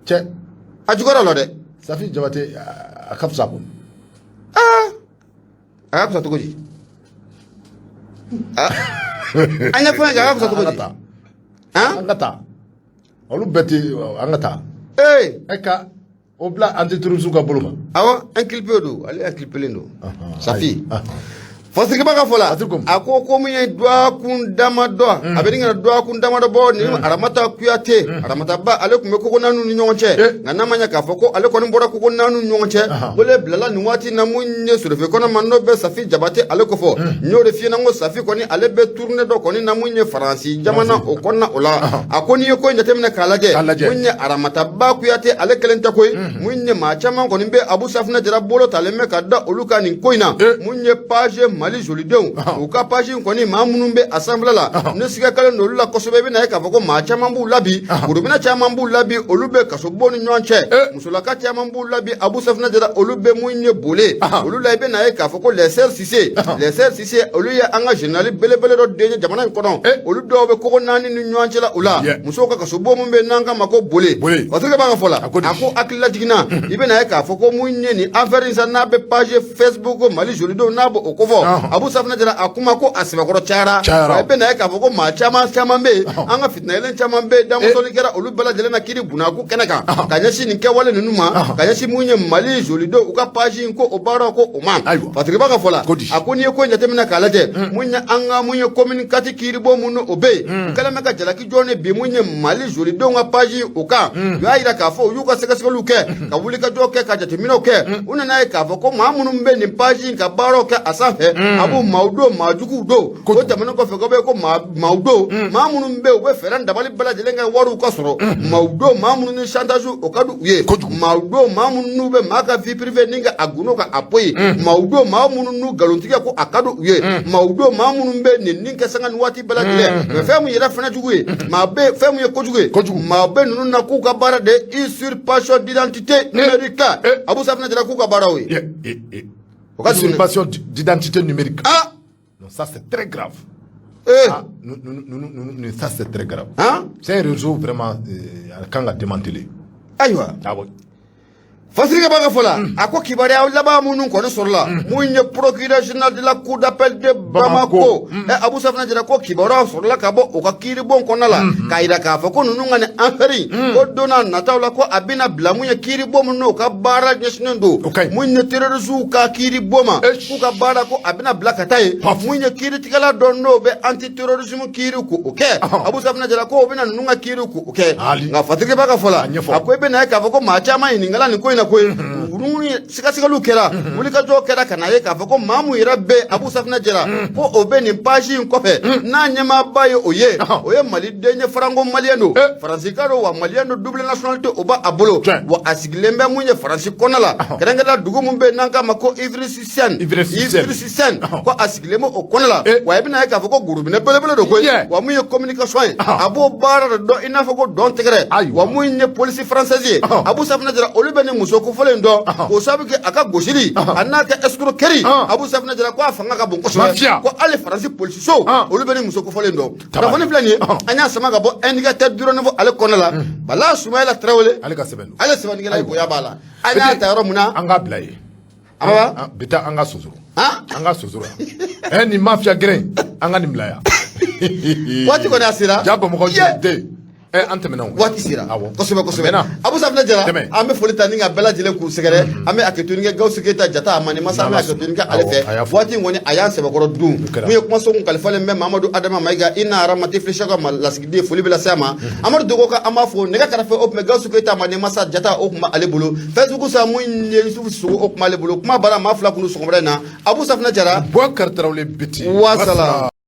Speaker 2: Cɛ.
Speaker 1: A juguyara la dɛ.
Speaker 2: Safi Jabate a ka fisa kɔni.
Speaker 1: A ka fisa cogo di? An ye fɛn kɛ, a ka fisa cogo di?
Speaker 2: An ka taa. Olu bɛɛ tɛ, an ka taa.
Speaker 1: Ee.
Speaker 2: E ka o bila antiterrorisme ka bolo kan.
Speaker 1: Awɔ, inculpé don, ale inculpélen don. Safi. Fasiriba ka fɔ la, a ko ko mun ye dɔgɔkun damadɔ, a bɛ nin ka dɔgɔkun damadɔ bɔ ni Aramata Kuyate, Aramata Ba, ale tun bɛ kogo naani ni ɲɔgɔn cɛ, nka n'a ma ɲɛ k'a fɔ ko ale kɔni bɔra kogo naani ni ɲɔgɔn cɛ, wele bilala nin waati na mun ye sorofe kɔnɔ ma, n'o bɛ Safi Jabate ale ko fɔ. N y'o de f'i ɲɛna ko Safi kɔni, ale bɛ tournée dɔ kɔni na mun ye Faransi jamana o kɔnɔna o la. A ko n'i ye ko in jateminɛ k'a lajɛ, mun ye Aramata Ba Kuyate, ale kelen tɛ koyi, mun ye maa caman kɔni bɛ Abu Safunɛ Jara bolo talen bɛ ka da olu kan nin ko in na. Mun ye page Mali jolidenw, u ka page in kɔni, maa minnu bɛ a sanfɛla la, ne siga kɛlen don olu la kosɛbɛ. I bɛna ye k'a fɔ ko maa caman b'u la bi, gorobinɛ caman b'u la bi, olu bɛ kasobon ni ɲɔgɔn cɛ, musolaka caman b'u la bi, Abu Safunɛ Jara, olu bɛ mun ye bole olu la. I bɛna ye k'a fɔ ko Lɛsɛri Sise, Lɛsɛri Sise, olu ye an ka général belebele dɔ den ye jamana in kɔnɔ, olu dɔw bɛ kogo naani ni ɲɔgɔn cɛ la o la, musow ka kasobon min bɛ n'an k'a ma ko bole. Fasirikɛ b'a ka fɔ la, a ko hakilila jiginna, i bɛna ye k'a fɔ ko mun ye nin affaire in sa, n'a bɛ page Facebook Mali jolidenw, n'a b'o o kofɔ, Abu Safunɛ Jara, a kuma ko a sɛbɛkɔrɔ cayara. I bɛna ye k'a fɔ ko maa caman caman bɛ yen, an ka fitinayɛlɛn caman bɛ yen, damasɔli kɛra olu bɛɛ lajɛlen na kiiri bunakun kɛnɛ kan ka ɲɛsin nin kɛwale ninnu ma, ka ɲɛsin mun ye Mali jolidenw, u ka page in ko o baaraw ko o ma. Fasiriba ka fɔ la, a ko n'i ye ko in jateminɛ k'a lajɛ, mun ye an ka mun ye commune 4 kiiribon mun o bɛ yen, u kɛlen bɛ ka jalaki jɔni bi mun ye Mali jolidenw ka page o kan. U y'a jira k'a fɔ u y'u ka sɛgɛsɛgɛliw kɛ, ka wulikajɔ kɛ, ka jateminɛw kɛ, u nana ye k'a fɔ ko maa minnu bɛ nin page in ka baaraw kɛ a sanfɛ, a b'u maaw don, maa juguw don. O tɛmɛnen kɔfɛ, ko bɛ ko maaw don, maa minnu bɛ yen, u bɛ fɛɛrɛ dabali bɛɛ lajɛlen kɛ wariw ka sɔrɔ, maaw don, maa minnu ni chantage o ka di u ye, maaw don, maa minnu n'u bɛ maa ka vie privée ni ka a gundo ka a poyi, maaw don, maa minnu n'u nkalontigɛ ko a ka di u ye, maaw don, maa minnu bɛ nin nin kɛ sanga ni waati bɛɛ lajɛlen. Mais fɛn min yɛrɛ fana jugu ye, maa bɛ fɛn min ye kojugu ye, maa bɛ ninnu na k'u ka baara de usurpation d'identité numérique. Abu Safunɛ Jara, k'u ka baara o ye.
Speaker 2: O ka usurpation d'identité numérique.
Speaker 1: Ah
Speaker 2: non, ça c'est très grave.
Speaker 1: Eh.
Speaker 2: Ah, nous, nous, nous, nous, ça c'est très grave.
Speaker 1: Hein?
Speaker 2: C'est un réseau vraiment kan ka démanteler.
Speaker 1: Ayiwa.
Speaker 2: Ah oui.
Speaker 1: Fasirikɛ b'a ka fɔ la, a ko kibaruya laban minnu kɔni sɔrɔla, mun ye procureur général de la cour d'appel de Bamako, Abu Safunɛ Jara, ko kibaruya sɔrɔla ka bɔ o ka kiiribon kɔnɔna la k'a yira k'a fɔ ko ninnu ka nin affaire in, ko don n'a nataw la, ko a bɛna bila mun ye kiiribon min n'o ka baara ɲɛsinnen don mun ye terroristes ka kiiribon ma, k'u ka baara ko a bɛna bila ka taa yen. Mun ye kiiritigɛla dɔ n'o bɛ anti terrorisme kiiri k'o kɛ, Abu Safunɛ Jara, ko o bɛna ninnu ka kiiri k'o kɛ. Nka Fasirikɛ b'a ka fɔ la, a ko i bɛna ye k'a fɔ ko maa caman ɲininkala nin ko in na koyi, sɛgɛsɛgɛliw kɛra, wulikajɔ kɛra ka na ye k'a fɔ ko maa mun yɛrɛ bɛ Abu Safunɛ Jara, ko o bɛ nin page in kɔfɛ, n'a ɲɛmaaba ye o ye, o ye maliden ye, franco malien don, faransika don, wa malien don, double nationalité o b'a bolo, wa a sigilen bɛ mun ye Faransi kɔnɔ la, kɛrɛnkɛrɛnnenya dugu mun bɛ yen n'an k'a ma ko Ivry-sur-Seine, Ivry-sur-Seine, ko a sigilen bɛ o kɔnɔ la. Wa i bɛna ye k'a fɔ ko gorobinɛ belebele don koyi, wa mun ye communication ye, a b'o baara de dɔn i n'a fɔ ko dɔn tɛgɛrɛ, wa mun ye police française ye, Abu Safunɛ Jara, olu bɛ nin muso kofɔlen in dɔn k'o sababu kɛ a ka gosili a n'a ka escroquerie. Abu Safunɛ Jara, ko a fanga ka bon kosɛbɛ, ko hali Faransi polisiso, olu bɛ nin muso kofɔlen in dɔn. Kunnafoni filɛ nin ye, an y'a sama ka bɔ Indicateur du Renouveau ale kɔnɔ la, Bala Sumayila Tarawele
Speaker 2: ale ka sɛbɛn don,
Speaker 1: ale sɛbɛnnikɛla ye, bonya b'a la. An y'a ta yɔrɔ mun na?
Speaker 2: An k'a bila yen.
Speaker 1: Aba
Speaker 2: bi taa an ka sosoro, an ka sosoro yan, nin mafia gɛrɛ, an ka nin bila yan.
Speaker 1: Waati kɔni a sera.
Speaker 2: Ja Bamakɔ den, an tɛmɛna o.
Speaker 1: Waati sera kosɛbɛ kosɛbɛ. Abu Safunɛ Jara, an bɛ foli ta ni ka bɛɛ lajɛlen k'u sɛgɛrɛ. An bɛ hakɛtoni kɛ Gawusu Keyita jata a mani masa, an bɛ hakɛtoni kɛ ale fɛ. Waati in kɔni a y'an sɛbɛkɔrɔ dun. Mun ye kumaso kun kalifalen bɛ Mamadu Adama Mayiga, i n'a Aramati Filisaka ka lasigiden, foli bɛ lase a ma. Amadu Dogo ka, an b'a fo. Nɛgɛ kɛrɛfɛ o tun bɛ Gawusu Keyita mani masa jata, o tun b'ale bolo. Facebook sa, mun ye Yusufu Sogo, o tun b'ale bolo. Kuma bara maa fila kun sɔgɔmada in na, Abu Safunɛ Jara,
Speaker 2: Boubacar Tarawele Biti.
Speaker 1: Wasala.